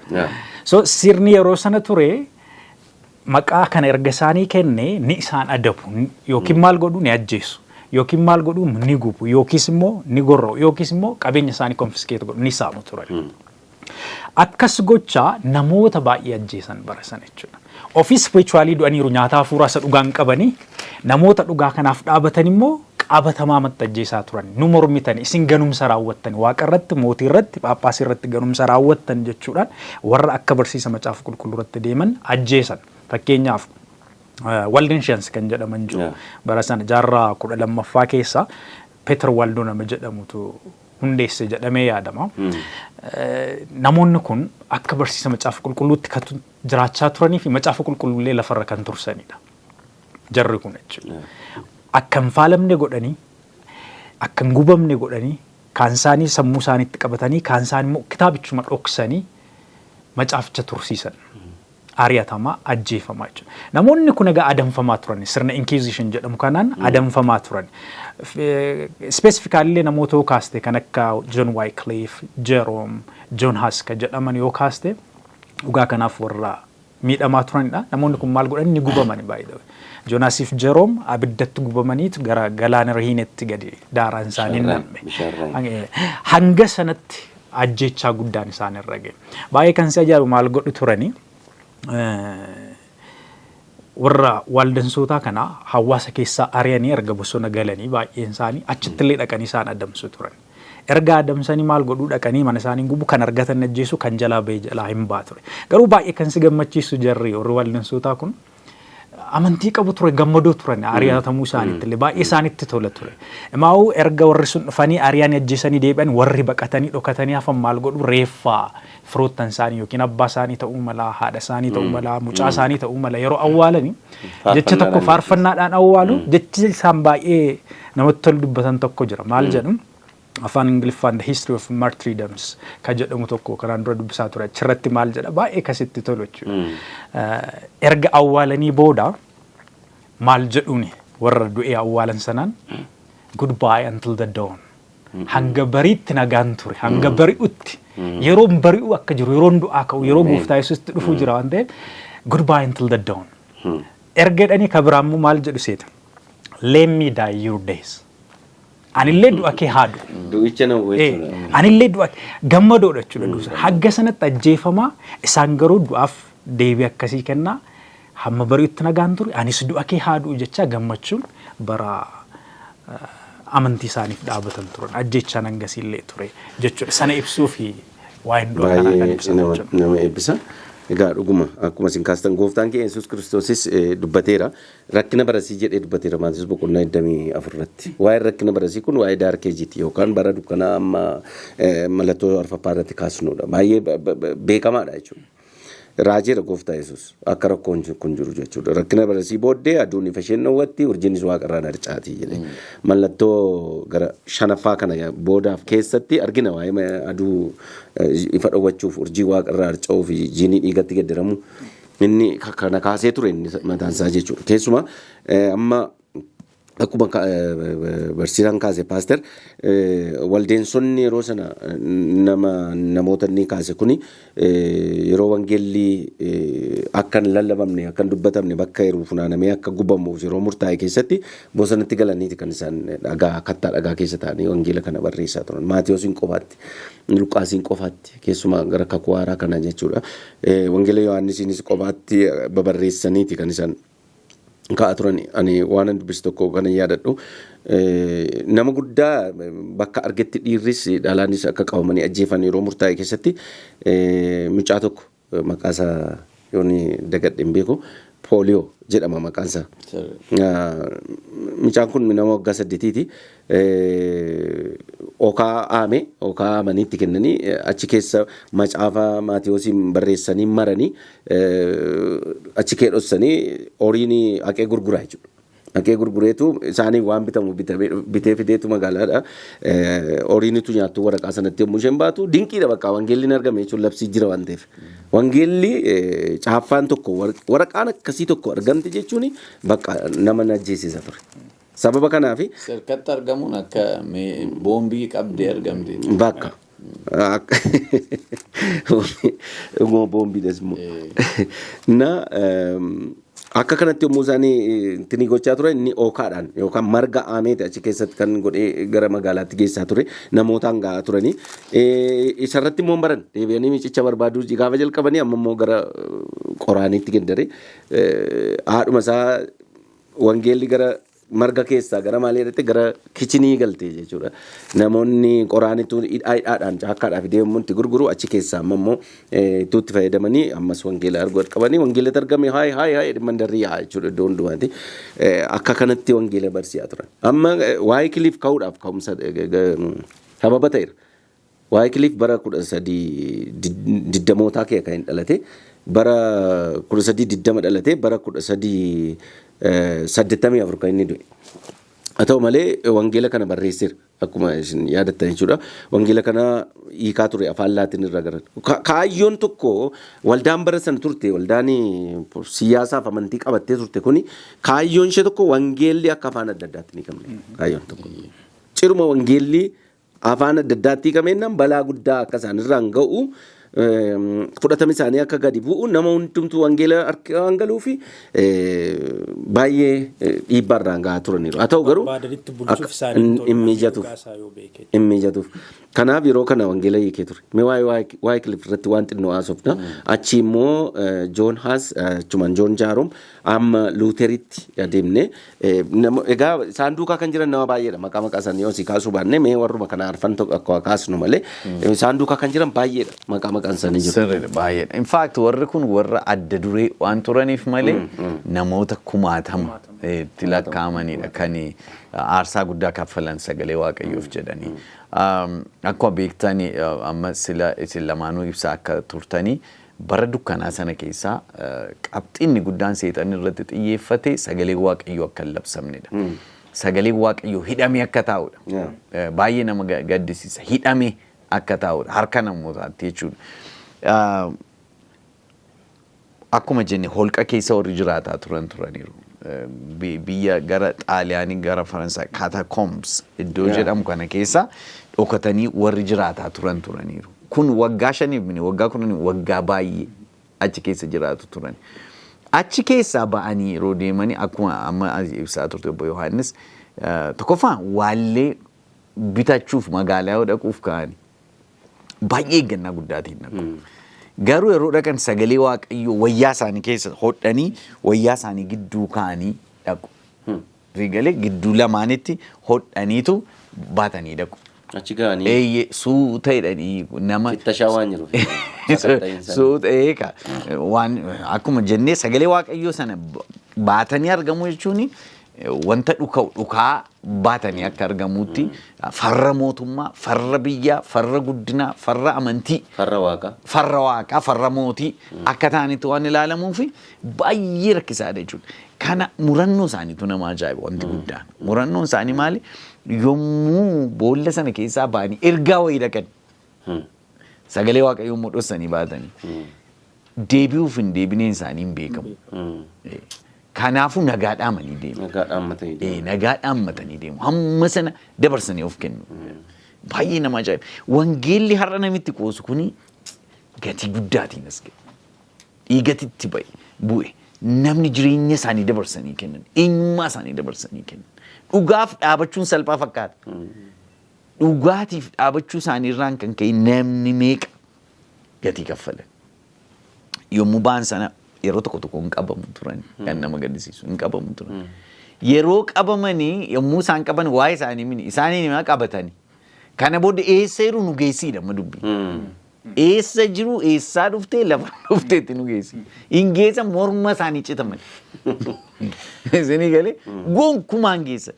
So sirni yeroo sana ture maqaa kana erga isaanii kenne ni isaan adabu, yookiin maal godhu? Ni ajjeesu, yookiin maal godhu? Ni gubu, yookiis immoo ni gorra'u, yookiis immoo qabeenya isaanii confiscate godhu, ni saamu turan. Akkas gochaa namoota baay'ee ajjeesan bara sana jechuudha. Ofii spiritually du'aniiru, nyaata hafuuraa isa dhugaan qabanii, namoota dhugaa kanaaf dhaabatan immoo qabatamaa ajjeesaa turan. Nu mormitan, isin ganumsa raawwattan, Waaqa irratti, mootii irratti, phaaphaasii irratti ganumsa raawwattan jechuudhaan warra akka barsiisa Macaafa Qulqulluu irratti deeman ajjeesan. Fakkeenyaaf, Waldensians kan jedhaman jiru. Bara sana jaarraa 12ffaa keessa Peter Waldoo nama jedhamutu hundeesse jedhamee yaadama. Namoonni kun akka barsiisa Macaafa Qulqulluutti kan jiraachaa turanii fi Macaafa Qulqulluullee lafarra kan tursanidha. Jarri kun jechuudha. Akka hin faalamne godhanii, akka hin gubamne godhanii, kaan isaanii sammuu isaaniitti qabatanii, kaan isaanii immoo kitaabichuma dhoksanii macaaficha tursiisan. Ari'atamaa, ajjeefamaa jechuudha. Namoonni kun egaa adamfamaa turan, sirna inquisition jedhamu kanaan adamfamaa turan. Specifically namoota yoo kaaste, kan akka John Wycliffe, Jerome, John Huss kan jedhaman yoo kaaste, dhugaa kanaaf warra miidhamaa turanidha. Namoonni kun maal godhan? Ni gubaman baay'ee. John Hussiif Jerome abiddatti gubamaniitu gara galaana Rihiinetti gadi daaraan isaanii Bishaan namme. Bishaan. Hanga sanatti ajjechaa guddaan isaan irra ga'e. Baay'ee kan si ajaa'ibu maal godhu turanii? Warra Waaldansootaa kana hawaasa keessaa ari'anii, erga bosona galanii baay'een isaanii achitti illee dhaqanii isaan adamsu turan. Erga adamsanii maal godhuu? Dhaqanii mana isaanii gubu, kan argatan ajjeesu, kan jalaa bahee jalaa hin baa ture. Garuu baay'ee kan si gammachiisu, jarri warri Waaldansootaa kun amantii qabu ture, gammadoo turan. Ari'atamuu isaaniitti illee baay'ee isaanitti tola ture. Imaa'uu erga warri sun dhufanii ari'anii ajjeesanii deebi'an, warri baqatanii dhokatanii hafan maal godhu? Reeffaa firoottan isaanii, yookiin abbaa isaanii ta'uu mala, haadha isaanii ta'uu mala, mucaa isaanii ta'uu mala, yeroo awwaalanii jecha tokko faarfannaadhaan awwaalu. Jechi isaan baay'ee namatti tolu dubbatan tokko jira. Maal jedhu? Afaan Ingiliffaan "The History of Martyrdoms" kan jedhamu tokko kanaan dura dubbisaa ture. Achirratti maal jedha? Baay'ee kasitti tolu jechuudha. Erga awwaalanii booda maal jedhuuni warra du'ee awwaalan sanaan? "Goodbye until the dawn." Hanga bariitti nagaan ture, hanga bari'utti. Yeroon bari'u akka jiru, yeroon du'aa ka'u, yeroo Gooftaa Yesuusitti dhufuu jira waan ta'eef, "Goodbye until the dawn." Erga jedhanii ka biraammoo maal jedhu seeta? "Let me die your death." Anillee du'a kee haa du'u. Du'icha nama jechuudha. Anillee du'a gammadoodha jechuudha duusa. Hagga sanatti ajjeefamaa, isaan garuu du'aaf deebii akkasii kennaa, hamma bari'utti nagaan ture, anis du'a kee haa du'u jechaa gammachuun bara amantii isaaniif dhaabatan turan, ajjechaan hangasiillee ture jechuudha. Sana ibsuu fi waa'een du'a kanaa kan Baay'ee ibsan nama jechuudha. Nama eebbisa. Egaa dhuguma akkuma isin kaastan, Gooftaan keenya Yesuus Kiristoosis dubbateera. Rakkina barasii jedhee dubbateera Maatiyus boqonnaa 24 irratti. Waa'een rakkina barasii kun waa'ee dark age yookaan bara dukkanaa amma mallattoo arfaffaa irratti kaasnudha. Baay'ee beekamaadha jechuudha. Raajeera Gooftaa Yesuus akka rakkoon kun jiru jechuudha. Rakkina barasii booddee aduun ifa isheen dhowwatti, urjiinis waaqarraan harcaatii jedhe. Mallattoo gara shanaffaa kana boodaaf keessatti argina, waa'ee aduu ifa dhowwachuuf, urjii waaqarraa harca'uu fi jiinii dhiigatti geddaramu. Inni kana kaasee ture inni mataan isaa jechuudha. Keessumaa amma akkuma barsiisaan kaase, paaster, waldeensonni yeroo sana nama namoota inni kaase kuni yeroo wangeelli akka hin lallabamne, akka hin dubbatamne, bakka yeroo funaanamee akka gubamuuf yeroo murtaa'e keessatti bosonatti galaniiti kan isaan dhagaa kattaa dhagaa keessa ta'anii wangeela kana barreessaa turan. Maatiyoosiin qofaatti, Luqaasiin qofaatti, keessumaa gara Kakuu Haaraa kana jechuudha. Wangeela Yohaannisiinis qofaatti babarreessaniiti kan isaan ka'aa turan. Ani waan an dubbisu tokko kan yaadadhu, nama guddaa bakka argetti dhiirris dhalaanis akka qabamanii ajjeefan yeroo murtaa'e keessatti mucaa tokko, maqaa isaa yoon dagadhe hin beeku, Pooliyoo jedhama maqaan isaa. Mucaan kun nama waggaa 8ti. Okaa aame, okaa aamanii itti kennanii, achi keessa macaafa Maatiyoosiin barreessanii maranii achi kee dhossanii, horiin haqee gurguraa jechuudha. Haqee gurgureetu isaaniif waan bitamu bitee fideetu magaalaadha. Horiinitu nyaattu waraqaa sanatti yommuu isheen baatu dinqiidha, bakka wangeelli hin argame jechuun labsii jira waan ta'eef. Wangeelli caaffaan tokko, waraqaan akkasii tokko argamte jechuun bakka nama ajjeesisa ture. Sababa kanaafi Sirkatti argamuun akka boombii qabdee argamte. Bakka. Dhuguma boombiidhas immoo. Na akka kanatti yommuu isaanii ittiin gochaa ture, inni ookaadhaan yookaan marga aameeti achi keessatti kan godhee gara magaalaatti geessaa ture, namootaan ga'aa turanii. Isarratti immoo baran deebi'anii micicha barbaaduu gaafa jalqabanii, amma immoo gara qoraaniitti geddare, haadhuma isaa wangeelli gara marga keessaa gara maalii irratti gara kichinii galte jechuudha. Namoonni qoraanitu hidhaa hidhaadhaan caakkaadhaaf deemuun itti gurguru, achi keessaa amma immoo itti fayyadamanii ammas wangeela arguu qabanii, wangeelatti argame, haay haay haay, mandarrii yaa jechuudha iddoo hundumaati. Akka kanatti wangeela barsiisaa turan. Amma waa'ee kiliif ka'uudhaaf ka'umsa sababa ta'eera. Waayikiliif bara 1320mootaa kee kan hin dhalate, bara 1320 dhalate, bara 1384 kan inni du'e. Haa ta'u malee wangeela kana barreesseera akkuma isin yaadattan jechuudha. Wangeela kana hiikaa ture afaan Laatiin irraa gara. Kaayyoon tokko waldaan bara sana turte, waldaan siyaasaaf amantii qabattee turte kuni, kaayyoon ishee tokko wangeelli akka afaan adda addaatti ni hiikamne. Kaayyoon tokko. Ciruma wangeelli afaan adda addaatti hiikameennan balaa guddaa akka isaan irraan ga'u, fudhatama isaanii akka gadi bu'u, nama hundumtuu wangeela harka waan galuu fi baay'ee dhiibbaa irraan gahaa turaniiru. Haa ta'u garuu Barbaadanitti bulchuuf akka isaanii hin mijatuuf. Dhugaa isaa yoo beeke. Hin mijatuuf. Kanaaf yeroo kana wangeela hiikee ture. Mee waa'ee Waayikiliif irratti waan xinnoo haasofna. Achi immoo Joon Haas, achumaan Joon Jaarom, amma Luuteritti adeemne. Egaa isaan duukaa kan jiran nama baay'eedha. Maqaa maqaa isaanii yoo si kaasuu baanne, mee warruma kana arfan tokko akka kaasnu malee isaan duukaa kan jiran baay'eedha. Maqaa maqaan isaanii jiru. Sirriidha, baay'eedha. In fact, warri kun warra adda duree waan turaniif malee namoota kumaatama itti lakkaa'amanidha kan aarsaa guddaa kaffalan sagalee Waaqayyoof jedhanii. Akkuma beektani, amma sila isin lamaanuu ibsaa akka turtanii, bara dukkanaa sana keessaa qabxiinni guddaan seexanni irratti xiyyeeffate sagalee Waaqayyoo akka hin labsamnedha. Sagaleen Waaqayyoo hidhamee akka taa'udha. Baay'ee nama gaddisiisa. Hidhamee akka taa'udha. Harka namootaatti jechuudha. Akkuma jenne holqa keessa warri jiraataa turan turaniiru. Biyya gara Xaaliyaanii, gara Faransaay, catacombs iddoo jedhamu kana keessa dhokatanii warri jiraataa turan turaniiru. Kun waggaa 5f mini, waggaa 10, waggaa baay'ee achi keessa jiraatu turan. Achi keessaa ba'anii yeroo deemanii, akkuma amma ibsaa turte obbo Yohaannis, tokkoffaa waallee bitachuuf magaalaa yoo dhaquuf ka'anii baay'ee eeggannaa guddaatiin dhaqu. Garuu yeroo dhaqan sagalee Waaqayyoo wayyaa isaanii keessa hodhanii wayyaa isaanii gidduu kaa'anii dhaqu. Rigalee gidduu lamaanitti hodhaniitu baatanii dhaqu. Achi ga'anii Eeyyee, suuta jedhanii nama fittashaa waan jiruuf sakatta'iinsa. Suuta eeka waan akkuma jennee sagalee Waaqayyoo sana baatanii argamu jechuun wanta dhuka'u dhukaa baatanii akka argamuutti farra mootummaa, farra biyyaa, farra guddinaa, farra amantii, Farra waaqaa. Farra waaqaa, farra mootii akka ta'anitti waan ilaalamuu fi baay'ee rakkisaadha jechuudha. Kana murannoo isaaniitu nama ajaa'iba wanti guddaan. Murannoon isaanii maali? Yommuu boolla sana keessaa ba'anii ergaa wayii dhaqan. Sagalee Waaqayyoo immoo dhossanii baatanii. Deebi'uuf hin deebineen isaanii hin beekamu. Kanaafuu nagaa dhaamanii deemu. Nagaa dhaammatanii deemu. Nagaa dhaammatanii deemu. Hamma sana dabarsanii of kennu. Baay'ee nama ajaa'iba. Wangeelli har'a namitti qoosu kuni gatii guddaatiin as ga'e. Dhiigatitti ba'e bu'e. Namni jireenya isaanii dabarsanii kennan. Eenyummaa isaanii dabarsanii kennan. Dhugaaf dhaabachuun salphaa fakkaata. Dhugaatiif dhaabachuu isaanii irraan kan ka'e namni meeqa gatii kaffalan. Yommuu ba'an sana yeroo tokko tokko hin qabamu turan, kan nama gaddisiisu hin qabamu turan. Yeroo qabamanii, yommuu isaan qaban waa'ee isaanii mini isaanii nima qabatanii. Kana booda eessa jiru nu geessiidha amma dubbii. Eessa jiru, eessaa dhuftee, lafa dhufteetti nu geessi. Hin geessa, morma isaanii citaman. Isinii galee gonkumaa hin geessan.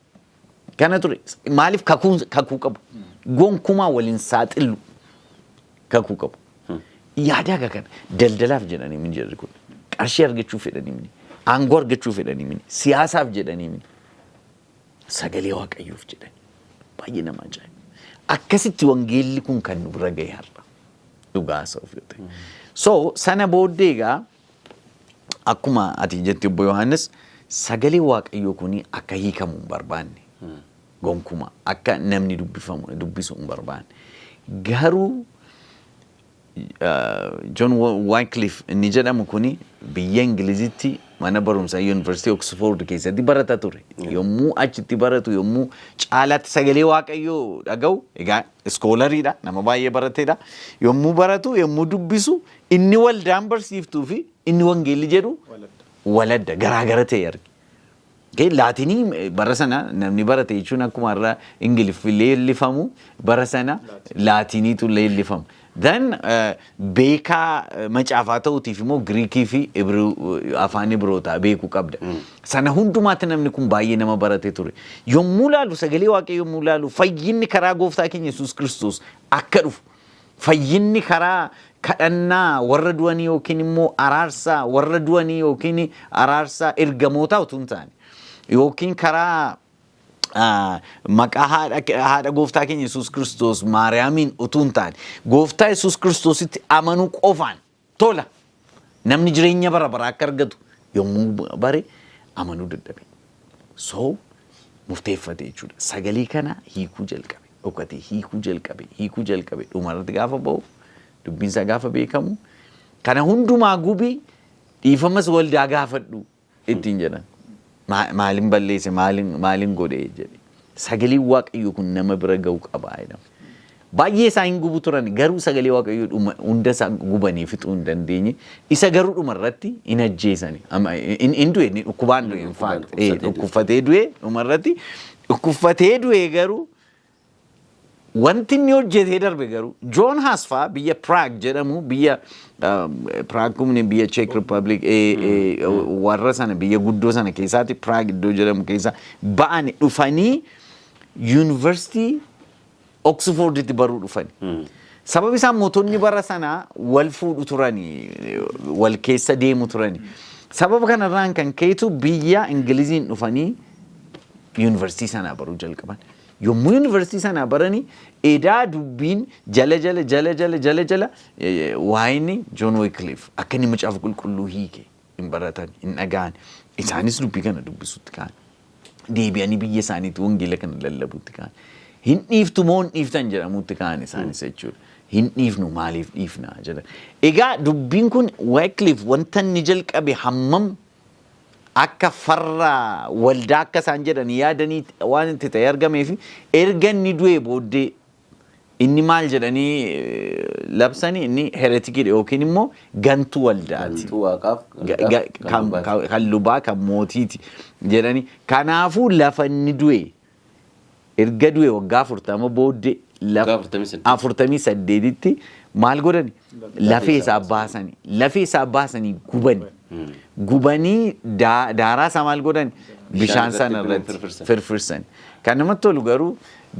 Kana ture, maaliif kakuu qabu. Gonkumaa waliin saaxilu kakuu qabu. Yaadaa akka kana daldalaaf jedhanii min jedhu kun, qarshii argachuu fedhanii mini, aangoo argachuu fedhanii mini, siyaasaaf jedhanii mini, sagalee Waaqayyoof jedhanii. Baay'ee nama ajaa'iba. Akkasitti wangeelli kun kan nu bira gahe har'a. Dhugaa haasa'uuf yoo ta'e. So sana booddee egaa akkuma ati jette obbo Yohaannis, sagalee Waaqayyoo kun akka hiikamu hin barbaanne. Gonkumaa akka namni dubbifamu dubbisu hin barbaanne. Garuu John Wycliffe inni jedhamu kuni biyya Ingilizitti mana barumsaa Yuunivarsiitii Oxford keessatti barata ture. Yommuu achitti baratu, yommuu caalaatti sagalee Waaqayyoo dhaga'u, egaa scholariidha, nama baay'ee barateedha. Yommuu baratu, yommuu dubbisu, inni waldaan barsiiftuu fi inni wangeelli jedhu waladda garaagara ta'e arge. Okay, Laatinii bara sana namni barate jechuun akkuma har'a Ingiliffi leellifamu bara sana Laatiniitu leellifama. Then beekaa macaafaa ta'uutiif immoo Giriikii fi afaan Ibrootaa beekuu qabda. Sana hundumaatti namni kun baay'ee nama barate ture. Yommuu laalu, sagalee Waaqayyoo yommuu laalu, fayyinni karaa gooftaa keenya Yesuus Kiristoos akka dhufu, fayyinni karaa kadhannaa warra du'anii yookiin immoo araarsaa warra du'anii yookiin araarsaa ergamootaa utuu hin taane yookiin karaa maqaa haadha gooftaa keenya Yesuus Kiristoos Maariyaamiin utuu hin taane, gooftaa Yesuus Kiristoositti amanuu qofaan tola namni jireenya bara baraa akka argatu yommuu bare amanuu dadhabe. So murteeffate jechuudha. Sagalee kana hiikuu jalqabe. Dhokatee hiikuu jalqabe, hiikuu jalqabe. Dhumarratti gaafa ba'u, dubbiinsaa gaafa beekamu, kana hundumaa gubi, dhiifamas waldaa gaafadhu ittiin jedhan. Maalin balleesse, maalin godhe jedhe. Sagaleen Waaqayyoo kun nama bira ga'uu qaba jedhama. Baay'ee isaa hin gubu turan, garuu sagalee Waaqayyoo dhuma hunda isaa gubanii fixuu hin dandeenye. Isa garuu dhuma irratti hin ajjeesani. Hin du'e, inni dhukkubaan du'e, in fact. Dhukkubfatee du'e. Dhukkubfatee du'e, dhuma irratti dhukkubfatee du'e, garuu wanti inni hojjetee darbe garuu John Huss faa biyya Prague jedhamu, biyya Prague kun biyya Czech Republic warra sana biyya guddoo sana keessaati, Prague iddoo jedhamu keessa ba'ani dhufanii Yuunivarsiitii Oxforditti baruu dhufani. Sababi isaan mootonni bara sanaa wal fuudhu turani, wal keessa deemu turani. Sababa kanarraan kan ka'etu biyya Ingiliziin dhufanii Yuunivarsiitii sanaa baruu jalqaban. Yommuu yuunivarsiitii sanaa baranii, edaa dubbiin jala jala jala jala jala jala waa'inni John Wycliffe akka inni Macaafa Qulqulluu hiike hin baratan, hin dhaga'an. Isaanis dubbii kana dubbisutti ka'an. Deebi'anii biyya isaaniitti wangeela kana lallabuutti ka'an. Hin dhiiftu moo hin dhiiftan jedhamuutti ka'an isaanis jechuudha. Hin dhiifnu, maaliif dhiifna jedhan. Egaa dubbiin kun, Wycliffe wanta inni jalqabe hammam akka farra waldaa akka isaan jedhanii yaadanii waan itti ta'e argamee fi erga inni du'ee booddee inni maal jedhanii labsanii, inni heretic iidha yookiin immoo gantuu waldaati. Gantuu waaqaaf Kan lubaa, kan mootiiti jedhanii. Kanaafuu lafa inni du'e, erga du'e waggaa 40 booddee, Waggaa 48. 48tti maal godhani? Lafee isaa baasanii, lafee isaa baasanii gubani. Gubanii daaraa isaa maal godhan? Bishaan sana irratti irratti firfirsan. Firfirsan. Kan namatti tolu garuu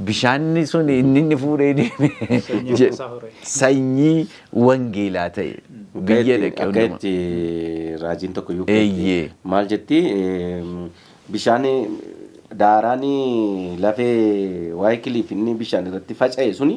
bishaanni sun inni fuudhee deeme Sanyii isaa hore. Sanyii wangeelaa ta'e biyya dhaqee Akka hundumaa. itti raajiin tokko iyyuu maal jetti, bishaan daaraan lafee Wycliffe inni bishaan irratti faca'e suni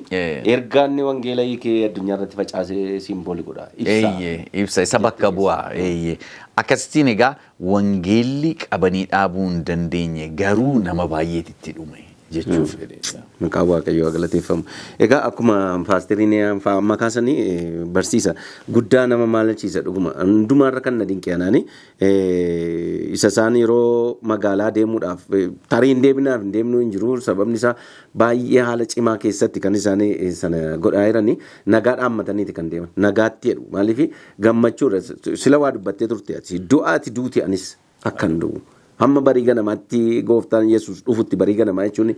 ergaa inni wangeela hiikee addunyaa irratti facaasee symbol godha. Ibsa. Eeyyee, ibsa isa bakka bu'aa. Eeyyee. Akkasittiin egaa wangeelli qabanii dhaabuu hin dandeenye, garuu nama baay'eetu itti dhume jechuuf fedheedha. Maqaan Waaqayyoo haa galateeffamu. Egaa akkuma paasteriin amma kaasanii, barsiisa guddaa nama maalachiisa dhuguma. Hundumaarra kan na dinqe anaani isa isaan yeroo magaalaa deemuudhaaf tarii hin deebinaaf hin deemnuu hin jiru. Sababni isaa baay'ee haala cimaa keessatti kan isaan sana godhaa jiranii nagaa dhaammataniiti kan deeman. Nagaatti jedhu, maaliif gammachuudha. Sila waa dubbattee turte ati, du'aati duuti anis akkan du'u. Hamma barii ganamaatti, gooftaan Yesuus dhufutti, barii ganamaa jechuun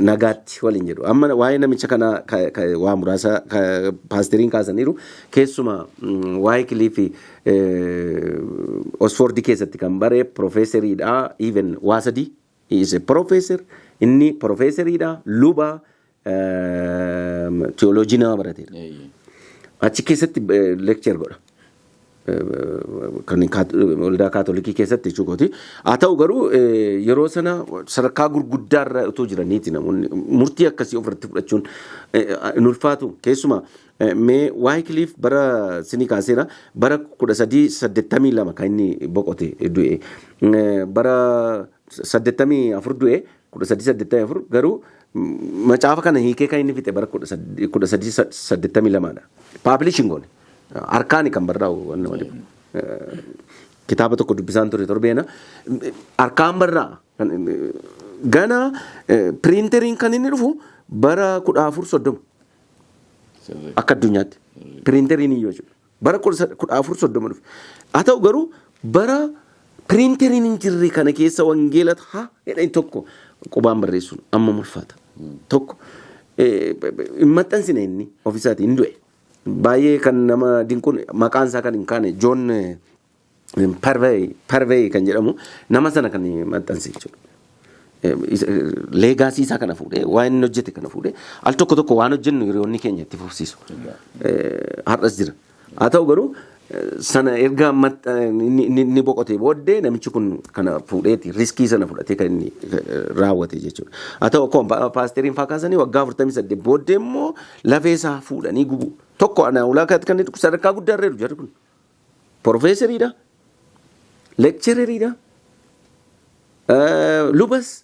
nagaatti waliin jedhu. Amma waa'ee namicha kanaa waa muraasa paasteriin kaasaniiru. Keessumaa Wycliffe Oxford keessatti kan bare piroofeeseriidha. Even waa sadii. He is a professor. Inni piroofeeseriidha. Luba theology nama barateedha. Achi keessatti lecture godha. Kan waldaa Kaatolikii keessatti jechuukooti. Haa ta'u garuu yeroo sana sadarkaa gurguddaarra utuu jiraniiti namoonni murtii akkasii ofirratti fudhachuun hin ulfaatu. Keessumaa mee Wycliffe bara sinii kaaseera, bara 1382 kan inni boqote, du'e. Bara 84 du'e, 1384, garuu macaafa kana hiikee kan inni fixe bara 1382dha. Publishing goone. Harkaani kan barraa'u waan nama dhibu. Kitaaba tokko dubbisaan ture torbeena. Harkaan barraa'a. Gana printer iin kan inni dhufu bara 1430 akka addunyaatti. Printer iin iyyuu jechuudha. Bara 1430 dhufe. Haa ta'u garuu bara printer iin hin jirre kana keessa wangeela haa jedhani tokko qubaan barreessuun amma ulfaata. Tokko hin maxxansine, inni ofiisaatii hin du'e. Baay'ee kan nama dinquun maqaan isaa kan hin kaane John Purvey kan jedhamu nama sana kan maxxanse jechuudha. Legacy isaa kana fuudhee, waan inni hojjete kana fuudhee, al tokko tokko waan hojjennu hiriyoonni keenya itti fufsiisu. Har'as jira. Haa ta'u garuu sana erga inni boqotee booddee namichi kun kana fuudheeti risk sana fudhatee kan inni raawwate jechuudha. Haa ta'u, akkuma paasteriin faa kaasanii, waggaa 48 booddee immoo lafee isaa fuudhanii gubu. Tokko ana ulaa kan inni sadarkaa guddaa irra jiru jarri kun. Profeeseriidha. Lecturer iidha. Lubas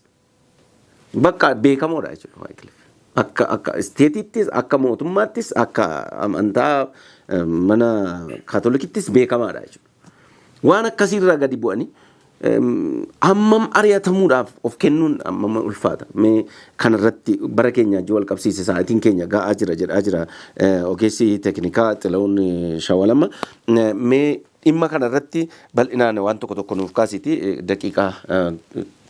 bakka beekamoodha jechuudha Wycliffe. Akka state iittis, akka mootummaattis, akka amantaa mana Kaatolikittis beekamaadha jechuudha. Waan akkasiirraa gadi bu'anii hammam ari'atamuudhaaf of kennuun hammam ulfaata. Mee kanarratti bara keenya wajjin wal qabsiise, sa'aatiin keenya ga'aa jira jedhaa jira ogeessi teeknikaa Xila'uun Shawalama. Mee dhimma kanarratti bal'inaan waan tokko tokko nuuf kaasiti, daqiiqaa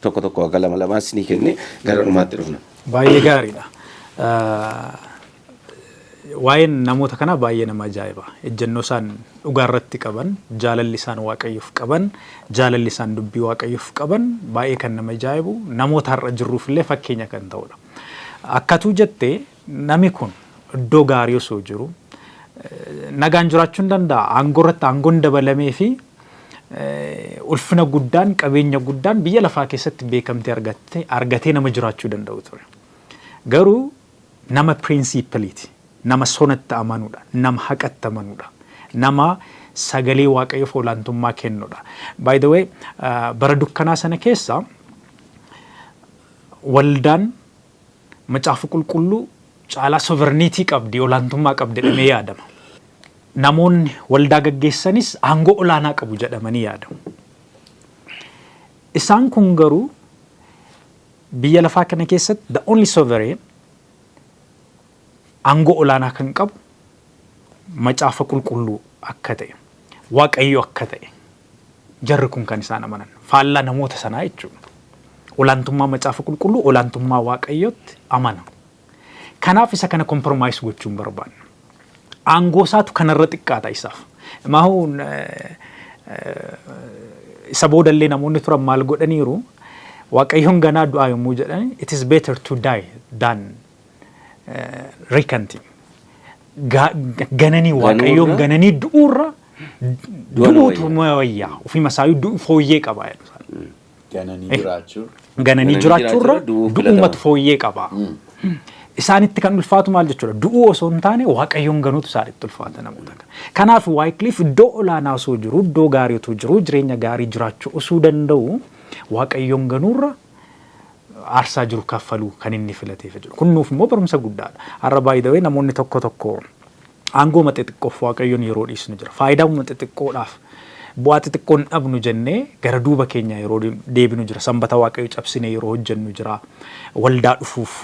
tokko tokko haga lama lamaas ni kenne, gara dhumaatti dhufna. Baay'ee gaariidha. Waa'een namoota kanaa baay'ee nama ajaa'iba. Ejjennoo isaan dhugaa irratti qaban, jaalalli isaan Waaqayyoof qaban, jaalalli isaan dubbii Waaqayyoof qaban baay'ee kan nama ajaa'ibu, namoota har'a jirruuf illee fakkeenya kan ta'udha. Akkatuu jettee, namni kun iddoo gaarii osoo jiru nagaan jiraachuu hin danda'a. Aangoo irratti aangoon dabalamee fi Ulfina guddaan, qabeenya guddaan biyya lafaa keessatti beekamtee argatee nama jiraachuu danda'u ture. Garuu nama principleiiti. Nama sonatti amanuudha. Nama haqatti amanuudha. Nama sagalee Waaqayyoof olaantummaa kennuudha. By the way, bara dukkanaa sana keessa waldaan macaafa qulqulluu caalaa sovereignty qabdi, olaantummaa qabdi jedhamee yaadama. Namoonni waldaa gaggeessanis aangoo olaanaa qabu jedhamanii yaadamu. Isaan kun garuu biyya lafaa kana keessatti the only sovereign, aangoo olaanaa kan qabu macaafa qulqulluu akka ta'e, Waaqayyo akka ta'e jarri kun kan isaan amanan faallaa namoota sanaa jechuudha. Olaantummaa macaafa qulqulluu, olaantummaa Waaqayyootti amana. Kanaaf isa kana compromise gochuu hin barbaanne. Aangoo isaatu kanarra xiqqaata isaaf. Maahuun isa boodallee namoonni turan maal godhaniiru? Waaqayyoon ganaa du'aa yommuu jedhan, "It is better to die than recanting." Gananii Waaqayyoon gananii du'uurra du'uutu wayyaa, ofii isaayyuu du'u fooyyee qaba jedhu. Gananii jiraachuu. Gananii jiraachuurra du'uumatu fooyyee qaba. Isaanitti kan ulfaatu maal jechuudha? Du'uu osoo hin taane Waaqayyoon ganuutu isaanitti ulfaata namoota kana. Kanaaf Wycliffe iddoo olaanaa osoo jiru, iddoo gaarii osoo jiru, jireenya gaarii jiraachuu osoo danda'u, Waaqayyoon ganuurra aarsaa jiru kaffaluu kan inni filateef jechuudha. Kun nuuf immoo barumsa guddaadha. Har'a baay'ee namoonni tokko tokko aangoo xixiqqoof Waaqayyoon yeroo dhiisnu jira. Faayidaa xixiqqoodhaaf bu'aa xixiqqoon dhabnu jennee gara duuba keenya yeroo deebinu jira. Sanbata Waaqayyo cabsine yeroo hojjennu jira. Waldaa dhufuuf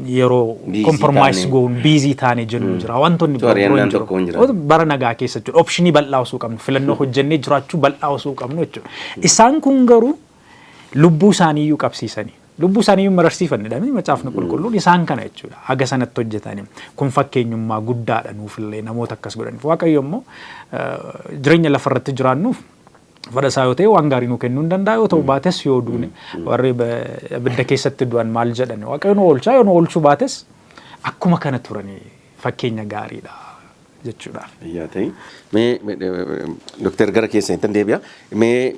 yeroo compromise goon busy taane jennu jira. Wantoonni biroo jiru. Bara nagaa keessa jechuudha. Optionii bal'aa osoo qabnu, filannoo hojjennee jiraachuu bal'aa osoo qabnu jechuudha. Isaan kun garuu lubbuu isaaniiyyuu qabsiisanii. Lubbuu isaaniiyyuu mararsiifannidha macaafni qulqulluun isaan kana jechuudha. Haga sanatti hojjetanii. Kun fakkeenyummaa guddaadha nuufillee namoota akkas godhaniif. Waaqayyo immoo jireenya lafarratti jiraannuuf fedha isaa yoo ta'e waan gaarii nuu kennuu hin danda'a, yoo ta'u baates yoo duune, warri abidda keessatti du'an maal jedhan? Waaqayyo nu oolchaa, yoo nu oolchuu baates akkuma kana turanii fakkeenya gaariidha jechuudha. Yaa ta'e, mee dooktar, gara keessanitti deebi'a. Mee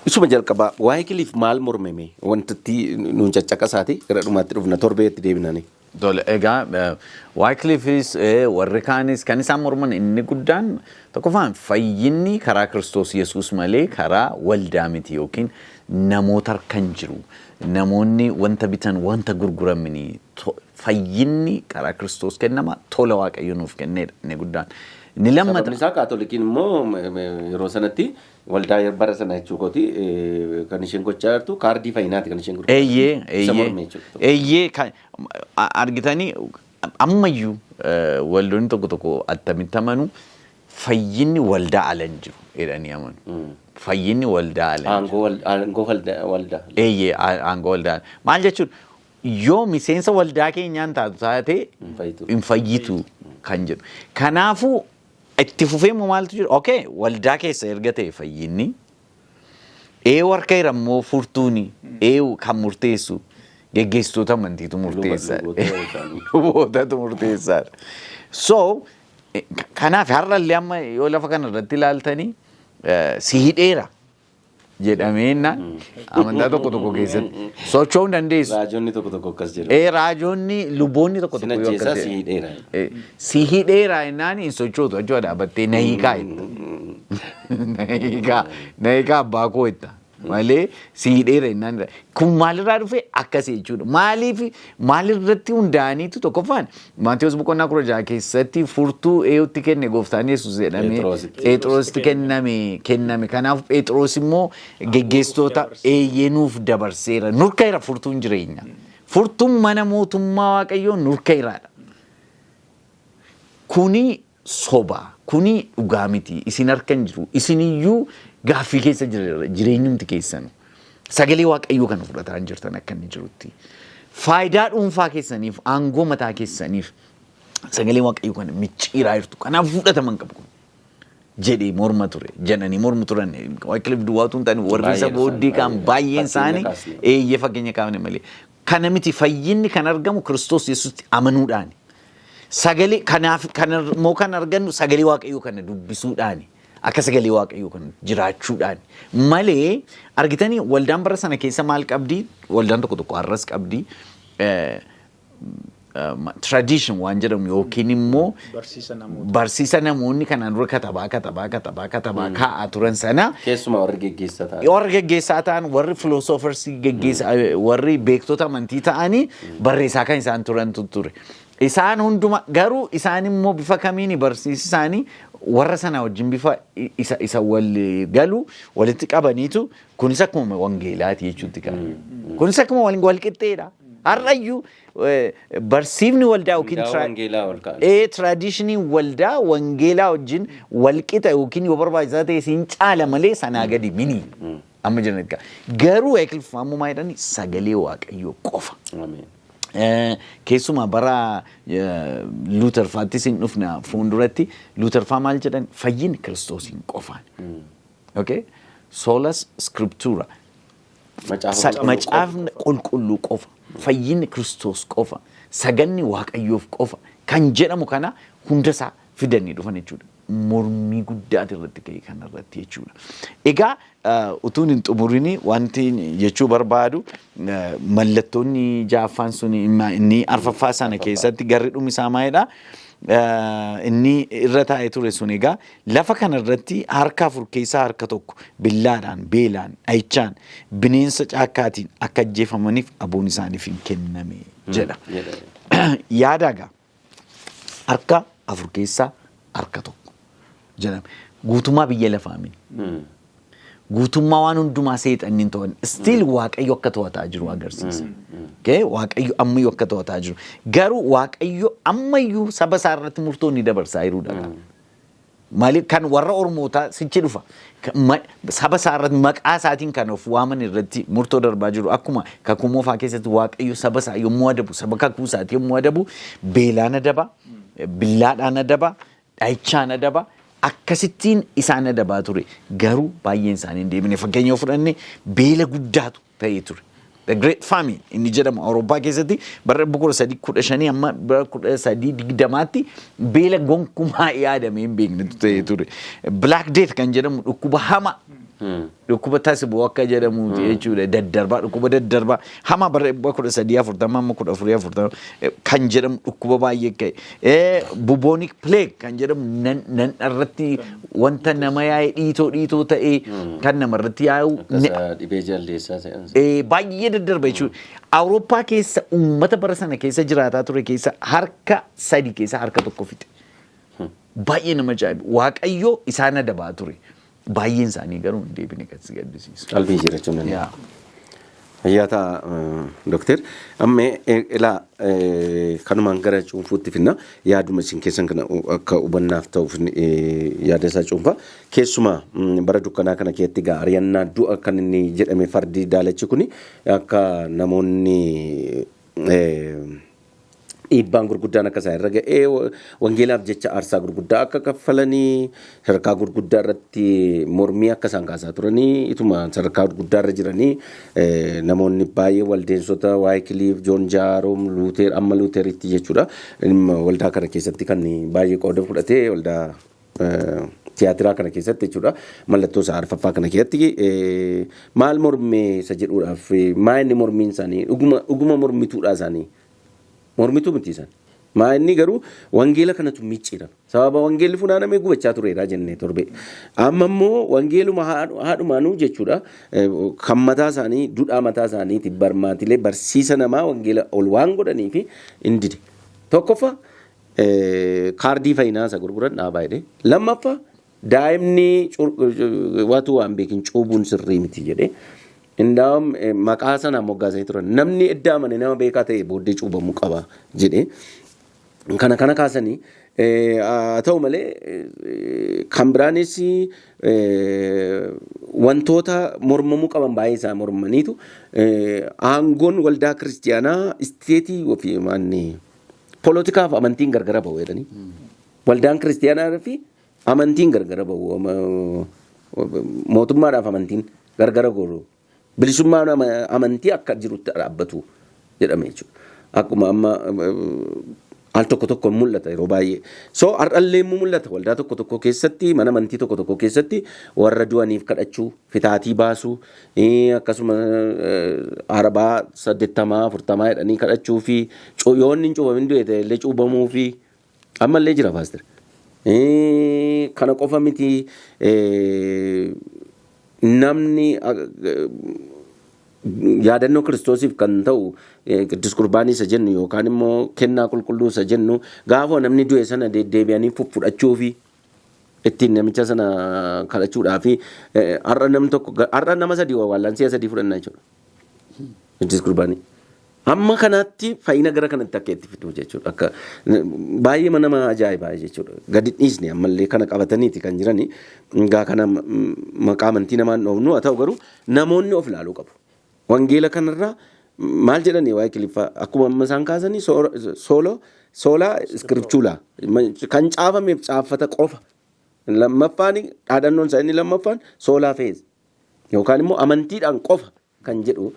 isuma jalqabaa Wycliffe maal mormeme wantatti nuun caccaqasaati gara dhumaatti dhufna, torbeetti deebinani. Tole, egaa Wycliffeis warri kaanis kan isaan morman inni guddaan tokkoffaan fayyinni karaa Kiristoos Yesuus malee karaa waldaa miti yookiin namoota harka hin jiru. Namoonni wanta bitan, wanta gurguramini, fayyinni karaa Kiristoos kennama, tola Waaqayyo nuuf kenneedha inni guddaan. Inni lammata. Sababni isaa Kaatolikiin immoo yeroo sanatti waldaa bara sana jechuu kooti kan isheen gochaa jirtu kaardii fayyinaati kan isheen gurgurtu. Eeyyee. Isa morme jechuudha. Eeyyee, kan argitanii ammayyuu waldoonni tokko tokko attamitti amanu? Fayyinni waldaa ala hin jiru jedhanii amanu. Fayyinni waldaa ala hin jiru. Aangoo waldaa. Eeyyee, aangoo waldaa. Maal jechuun, yoo miseensa waldaa keenyaan taatu taate Hin fayyitu. Hin fayyitu kan jedhu. Kanaafuu itti fufee immoo maaltu jiru? Okay, waldaa keessa erga ta'e fayyinni. Ee, warra immoo furtuuni ee kan murteessu geggeessitoota amantiitu murteessa. Luboota isaanii. Lubootatu murteessaadha. So kanaaf har'allee amma yoo lafa kana irratti ilaaltanii si hidheera jedhameenna amantaa tokko tokko keessatti socho'uu hin dandeessu. Raajonni tokko tokko akkas jedhu. Ee, raajonni, luboonni tokko Sin tokko yoo ajjeesaa akkas si hidheera. Si hidheera jennaan hin sochootu, achuma dhaabattee na hiikaa jetta. Na hiikaa, na hiikaa abbaa koo jetta. Malee si hidheera jennaan kun maalirraa dhufe akkasii jechuudha. Maaliif, maalirratti hundaa'aniitu? Tokkoffaan Maatiyus boqonnaa 16 keessatti furtuu eenyutti kenne gooftaan Yesuus jedhamee? Phexrositti. Phexrositti kenname. Kanaaf Phexros immoo geggeessitoota eeyyee nuuf dabarseera. Nurka jira furtuun jireenya. Furtuun mana mootummaa Waaqayyoo nurka jiraadha. Kuni soba, kuni dhugaa miti, isin harka hin jiru, isin iyyuu gaaffii keessa jira jireenyumti keessanu. Sagalee Waaqayyoo kana fudhataa hin jirtan akka inni jirutti. Faayidaa dhuunfaa keessaniif, aangoo mataa keessaniif sagalee Waaqayyoo kana micciiraa jirtu. Kanaaf fudhatama hin qabu kun jedhee morma ture, jedhanii mormu turan. Wycliffe duwwaatu hin taane, warri isa Baay'een booddee kaan isaanii, baay'een fakkeenya isaanii kaasne. Eeyyee, fakkeenya kaafne malee. Kana miti, fayyinni kan argamu Kiristoos Yesuusitti amanuudhaani. Sagalee kanaaf kan immoo kan argannu sagalee Waaqayyoo kana dubbisuudhaani. Akka sagalee Waaqayyoo kan jiraachuudhaan malee. Argitanii, waldaan bara sana keessa maal qabdi? Waldaan tokko tokko har'as qabdi. Tradition waan jedhamu yookiin immoo Barsiisa namoota. Barsiisa namoonni kanaan dura katabaa katabaa katabaa katabaa kaa'aa turan sana. Keessumaa warri geggeessaa ta'an. Warri geggeessaa ta'an, warri philosophers geggeessaa, warri beektota amantii ta'anii barreessaa kan isaan turantu ture. Isaan hunduma garuu isaan immoo bifa kamiini barsiisi isaanii warra sana wajjin bifa isa wal galu walitti qabaniitu, kunis akkuma wangeelaati jechuutti kan. Kunis akkuma wal qixxeedha. Har'ayyuu barsiifni waldaa yookiin Waldaa wangeelaa ol ka'an. Traditionii waldaa wangeelaa wajjin wal qixa yookiin yoo barbaachisaa ta'e siin caala malee sanaa gadi mini. Amma jiran garuu Wycliffe ammoo maal jedhani? Sagalee Waaqayyoo qofa. Ameen. Keessumaa bara Luther faattis hin dhufna fuulduratti. Luther faa maal jedhan? Fayyinni Kiristoosiin qofaan. Okay? Sola Scriptura. Macaafa qulqulluu. Macaafni qulqulluu qofa. Fayyinni Kiristoos qofa. Saganni Waaqayyoof qofa. Kan jedhamu kana hundasaa fidanii dhufan jechuudha. Mormii guddaatu irratti ka'e kana irratti jechuudha. Egaa utuun hin xumurini wanti jechuu barbaadu, mallattoonni ja'affaan sun inni arfaffaa sana keessatti garri dhumi isaa maalidha? Inni irra taa'ee ture sun egaa lafa kana irratti harka afur keessaa harka tokko billaadhaan, beelaan, dhahichaan, bineensa caakkaatiin akka ajjeefamaniif aboon isaaniif hin kenname jedha. Jedha. Yaada egaa harka afur keessaa harka tokko jedhame. Guutummaa biyya lafaa mini. Guutummaa waan hundumaa seexanni hin to'anne. Still Waaqayyo akka to'ataa jiru agarsiisa. Okay? Waaqayyo ammayyuu akka to'ataa jiru. Garuu Waaqayyo ammayyuu saba isaa irratti murtoo inni dabarsaa jirudha. Maaliif kan warra Ormootaa sichi dhufa. Saba isaa irratti, maqaa isaatiin kan of waaman irratti murtoo darbaa jiru. Akkuma Kakuu Moofaa keessatti Waaqayyo saba isaa yommuu adabu, saba kakuu isaati yommuu adabu, beelaan adaba, billaadhaan adaba, dhahichaan adaba. Akkasittiin isaan adabaa ture. Garuu baay'een isaanii hin deebine. Fakkeenya yoo fudhanne, beela guddaatu ta'ee ture. The Great Famine inni jedhamu Awurooppaa keessatti bara 1315 amma bara 1320tti beela gonkumaa yaadamee hin beeknetu ta'ee ture. Black Death kan jedhamu dhukkuba hamaa. Dhukkuba tasiboo akka jedhamuuti jechuudha. Daddarbaa, dhukkuba daddarbaa hamaa bara 1340 amma 1440 kan jedhamu dhukkuba baay'ee ka'e. Bubonic plague kan jedhamu nan irratti wanta nama yaa'e, dhiitoo dhiitoo ta'ee kan namarratti yaa'u. Akkasa dhibee jaldeessaa ta'an. Baay'ee daddarba jechuudha. Awurooppaa keessa uummata bara sana keessa jiraataa ture keessa harka sadi keessa harka tokko fixe. Baay'ee nama ajaa'iba. Waaqayyo isaan adabaa ture. Baay'een isaanii garuu hin deebine, kan si gaddisiisu. Qalbii jiraachuu danda'a. Yaa. Fayyaa dooktar. Amma ilaa, kanumaan gara cuunfuutti finna. Yaaduma isin keessan kana akka hubannaaf ta'uuf yaada isaa cuunfa. Keessumaa bara dukkanaa kana keessatti egaa ari'annaa du'a kan inni jedhame, fardi daalachi kuni akka namoonni dhiibbaan gurguddaan akka isaan irra ga'ee, wangeelaaf jecha aarsaa gurguddaa akka kaffalanii, sadarkaa gurguddaa irratti mormii akka isaan kaasaa turanii, ituma sadarkaa gurguddaa irra jiranii namoonni baay'ee waldeensota Waayikiliif, Joon Jaaroom, Luuteer, amma Luuteritti jechuudha. Dhimma waldaa kana keessatti kan baay'ee qooda fudhatee, waldaa tiyaatiraa kana keessatti jechuudha. Mallattoo isaa arfaffaa kana keessatti maal mormee isa jedhuudhaaf, maa inni mormiin isaanii dhuguma dhuguma mormituudha isaanii? Mormituu miti isaan. Maa inni garuu wangeela kanatu micciirama. Sababa wangeelli funaanamee gubachaa tureera jennee torbe. Amma immoo wangeeluma haadhumaanuu jechuudha. Kan mataa isaanii, duudhaa mataa isaaniiti, barmaatilee barsiisa namaa wangeela ol waan godhanii fi hin dide. Tokkoffaa, kaardii fayyinaa isa gurguran dhaabaa jedhee. Lammaffaa, daa'imni waatu waan beekin cuubuun sirrii miti jedhee. Indaa'um maqaa sanaan moggaasanii turan. Namni edda amane, nama beekaa ta'e booddee cuubamuu qaba jedhee. Kana kana kaasanii, haa ta'u malee kan biraanis wantoota mormamuu qaban baay'ee isaa mormaniitu, aangoon waldaa kiristiyaanaa isteetii ofii maanni poolotikaaf amantiin gargara ba'u jedhanii. Waldaan kiristiyaanaa fi amantiin gargara ba'u. Mootummaadhaaf amantiin gargara goru. Bilisummaan amantii akka jirutti dhaabbatu jedhame jechuudha. Akkuma amma Al tokko tokko mul'ata yeroo baay'ee. So har'allee immoo mul'ata waldaa tokko tokko keessatti, mana amantii tokko tokko keessatti warra du'aniif kadhachuu, fitaatii baasuu, akkasuma arbaa 80 40 jedhanii kadhachuu fi yoo inni hin cuubamin du'e ta'e illee cuubamuu fi ammallee jira, pastor. Kana qofa miti, namni yaadannoo Kiristoosiif kan ta'u Qiddus Qurbaanii isa jennu yookaan immoo kennaa qulqulluu isa jennu gaafa namni du'e sana deddeebi'anii fudhachuu fi ittiin namicha sana kadhachuudhaa fi har'a namni tokko, har'a nama sadii wawwaallaan si'a sadii fudhannaa jechuudha. Qiddus Qurbaanii. Amma kanaatti fayyina gara kanatti akka itti fidu jechuudha. Akka baay'ee nama ajaa'ibaa jechuudha. Gadi dhiisne ammallee kana qabataniiti kan jirani. Egaa kana maqaa amantii namaan dhoofnu haa ta'u, garuu namoonni of ilaaluu qabu. Wangeela kanarraa maal jedhanii waa'ee kiliffaa akkuma amma isaan kaasanii solo sola scriptura kan caafameef caaffata qofa. Lammaffaan dhaadhannoon isaa inni lammaffaan sola fide yookaan immoo amantiidhaan qofa kan jedhu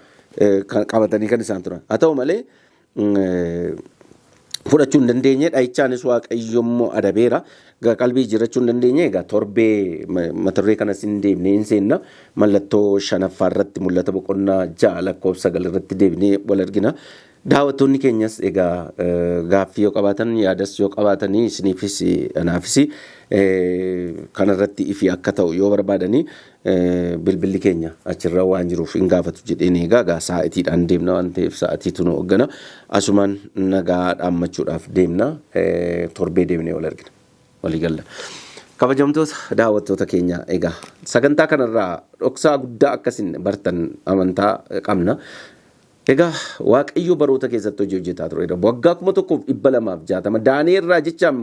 kan qabatanii kan isaan turan. Haa ta'u malee fudhachuu hin dandeenye, dhahichaanis Waaqayyo immoo adabeera. Egaa qalbii jijjiirrachuu hin dandeenye. Egaa torbee mata duree kanas hin deebinee hin seenna. Mallattoo shanaffaa irratti, Mul'ata boqonnaa 6 lakkoofsa 9 irratti deebinee wal argina. Daawwattoonni keenyas egaa gaaffii yoo qabaatan, yaadas yoo qabaatanii, isiniifis anaafis kanarratti ifi akka ta'u yoo barbaadanii, bilbilli keenya achirra waan jiruuf hin gaafatu jedheen egaa sa'atiidhaan deemna waan ta'eef sa'atiitu nu hoggana. Asumaan nagaa dhaammachuudhaaf deemna, torbee deemnee wal argina. Walii galla. Kabajamtoota daawwattoota keenya, egaa sagantaa kanarraa dhoksaa guddaa akkasin bartan amantaa qabna. Egaa Waaqayyo baroota keessatti hojii hojjetaa tureera. Waggaa 1260 Daani'el raajichaan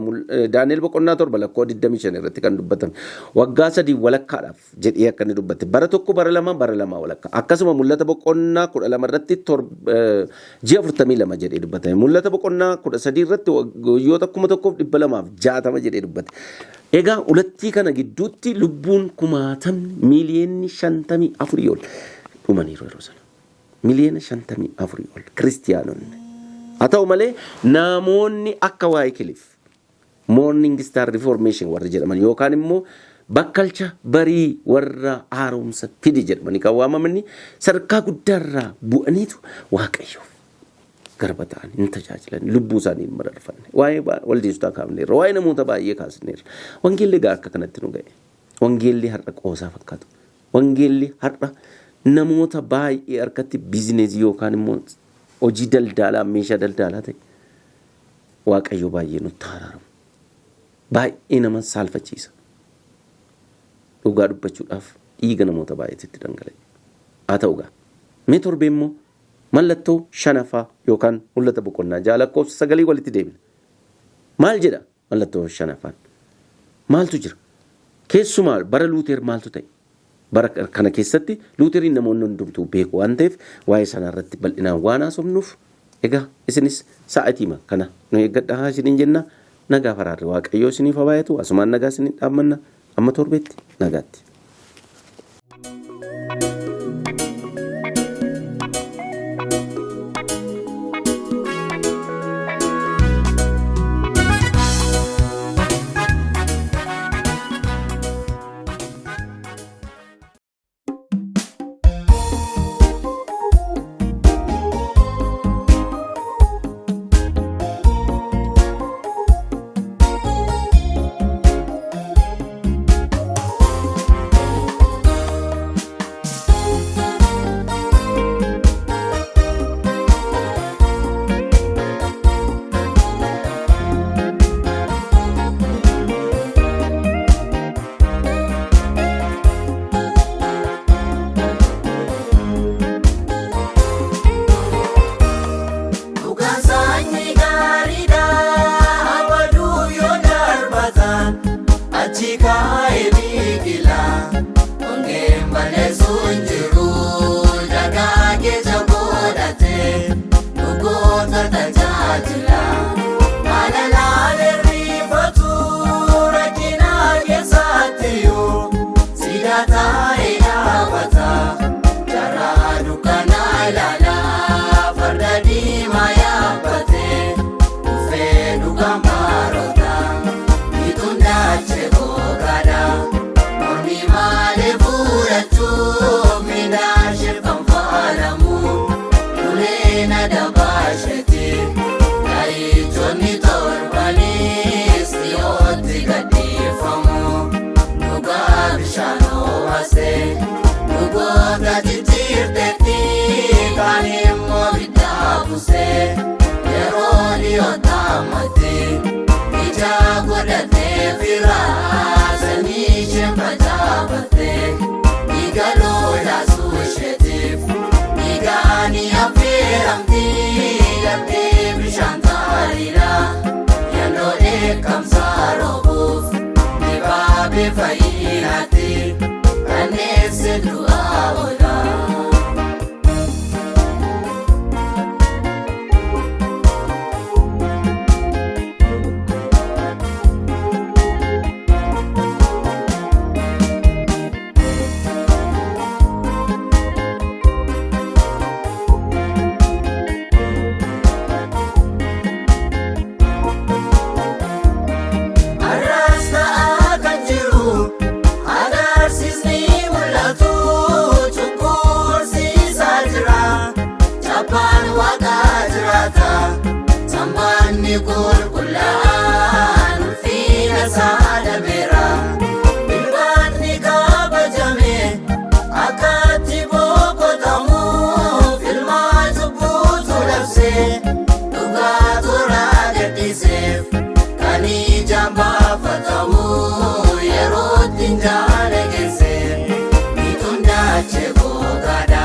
Daani'el boqonnaa 7 lakkoo 25 irratti kan dubbatame. Waggaa sadii walakkaadhaaf jedhee akka inni dubbate. Bara tokko, bara lama, bara lama walakkaa. Akkasuma Mul'ata boqonnaa 12 irratti ji'a 42 jedhee dubbatame. Mul'ata boqonnaa 13 irratti guyyoota 1260 jedhee dubbate. Egaa ulattii kana gidduutti lubbuun kumaatamni miiliyoonni 54 ol dhumaniiru yeroo sana. Miliyoona 54 ol kiristiyaanonni. Haa ta'u malee namoonni akka Waayikiliif, Morning Star Reformation warri jedhaman yookaan immoo bakkalcha barii warra haaromsa fide jedhamanii kan waamamani sadarkaa guddaarraa bu'aniitu Waaqayyoof garba ta'an hin tajaajilan, lubbuu isaanii hin mararfanne. Waa'ee waldeessotaa kaafneerra, waa'ee namoota baay'ee kaasneerra. Wangeelli egaa akka kanatti nu ga'e. Wangeelli har'a qoosaa fakkaatu. Wangeelli har'a namoota baay'ee harkatti biizineesii yookaan immoo hojii daldalaa, meeshaa daldalaa ta'e. Waaqayyo baay'ee nutti araaramu. Baay'ee nama saalfachiisa. Dhugaa dubbachuudhaaf dhiiga namoota baay'eetu itti dhangala'e. Haa ta'u gaa. Mee torbee immoo mallattoo shanaffaa yookaan Mul'ata boqonnaa 6 lakkoofsa 9 walitti deebina. Maal jedha mallattoo shanaffaan? Maaltu jira? Keessumaa bara Luuteer maaltu ta'e? Bara kana keessatti Luuteriin namoonni hundumtuu beeku waan ta'eef waa'ee sanaa irratti bal'inaan waan haasofnuuf, egaa isinis sa'atiima kana nu eeggadhaa isiniin jenna. Nagaa faraarri Waaqayyoo isiniif haa baay'atu. Asumaan nagaa isiniin dhaammanna, amma torbeetti nagaatti. Dhugaan sanyii gaariidha, baduu yoo darbatan achi kaa'ee biqila. Hongeen balleessu hin jiru, dagaagee godhate dhugoota tajaajila. Alalaan hirrifatu rakkina keessattiyyuu siidaa taa'ee dhaabata. Jaraa dukkana ilaala farda diimaa yaabbatee dhufee. obaastee dhugoota jijjiirteetti kaan immoo biddaa buustee yeroo dhiyoo taamatti ija godhatee firaa sanyii isheen facaafattee dhiiga lolaasuu isheetiif dhiigaan affeeramti dhabdee bishaan taariidha yandoo dheekkamsa roobuuf dibaabee fayyinaatti kanneesse du'aa oola. Arraas ta'aa kan jiru agarsiisni mul'atu cunqursiisaa jira chappaan waaqaa jiraata sambaanni qulqullaa'aan ulfina isaa dhabeera bilbaanni kabajame akkatti boqotamuuf ilmaa cubbuutu labse dhugaa toraa gadhiiseef kan ijaan baafatamu yerootti hin jaale geesse bituun daachee gogaadha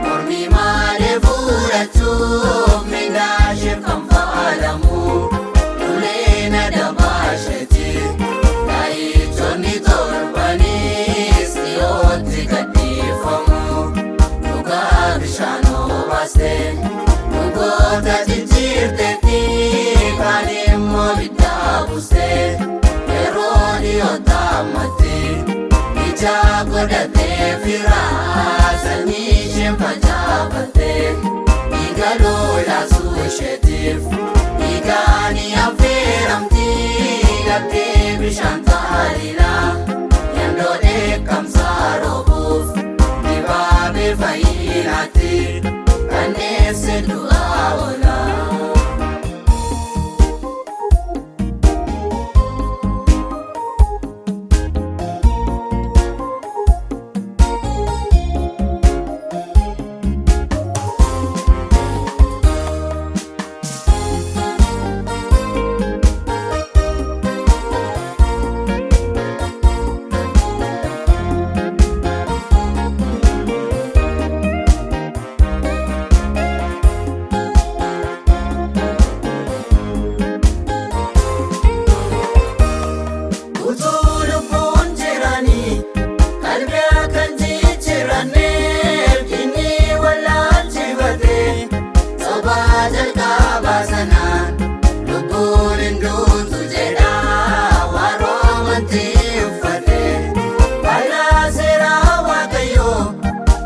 mormi maalee fudhachuuf mindaasheef kan faalamu uleen adabaasheeti dhaayichoonni torbanis dhiyootti gadhiifamu dhugaa bishaan obaaste dhugoota jijjiirteetti kaan immoo biddaa buuste yeroo dhiyoo taamatti ija godhatee firaa sanyii isheen facaafattee dhiiga lolaasuu isheetiif dhiigaan affeeramti dhabdee bishaan taariidha yandoo dheekkamsa roobuuf dibaabee fayyinaatti kanneesse du'aa oola. Utuu lubbuun jiranii qalbii akka hin jijjiiranneef inni wallaalchifate sobaa jalqabaa sanaan lubbuun hin duutu jedhaa warra amantii uffate balaa seeraa waaqayyoo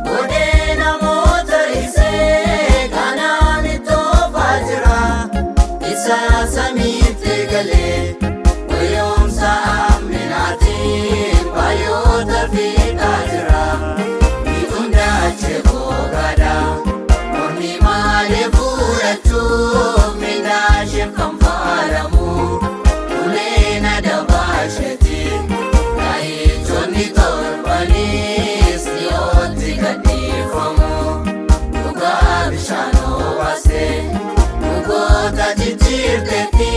godhee namoota dhiisee kanaan itti jira isa samiitti galee. Guyyoomsa amminaatiin baay'oota fiixaa jira. Bituun daachee gogaadha. Mormi maalee fudhachuuf mindaasheef kan faalamu. Uleen adabaasheeti. Dhaayichoonni torbanis dhiyootti gadhiifamu. Dhugaa bishaan obaase. Dhugoota jijjiirteetti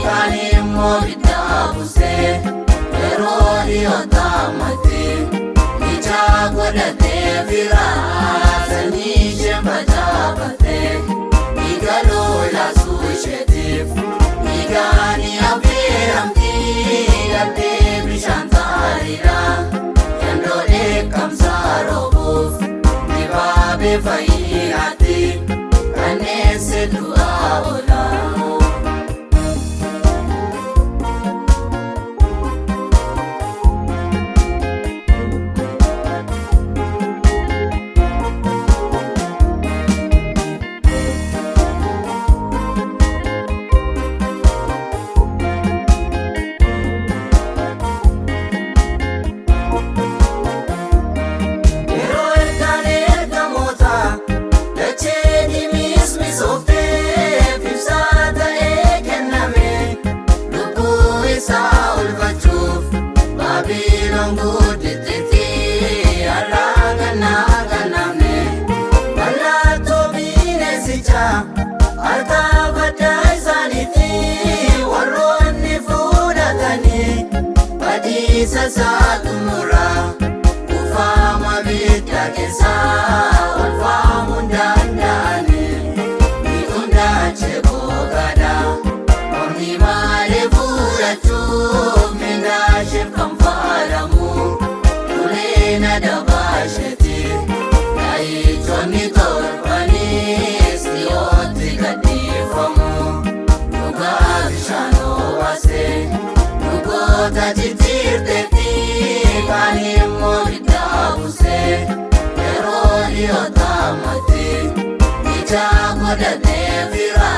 kaan immoo biddaa buuse yeroo dhiyoo taamatti ija godhatee firaa sanyii isheen facaafattee dhiiga lolaasuu isheetiif dhiigaan affeeramti dhabdee bishaan taariidha yandoo dheekkamsa roobuuf dibaabee fayyinaatti kanneesse du'aa oola. Yeroo ergaan ergamoota dachee dimis misooftee ibsaa ta'ee kenname lubbuu isaa olfachuuf Baabiloon guddittiitti Badiisa isaa xumura kufaama bidda keessaa olfaamuun danda'ani miidhundaache gogaadha mormi maalee fudhachuuf mindaasheef kan faalamu duleena dabaasheeti dhaayichoonni torbaniis dhiyootti gadhiifamu dhugaa bishaan obaase dhugoota jijjiirteetti kaan immoo ibiddaa buuse yeroo dhiyootaamatti ija godhatee fira.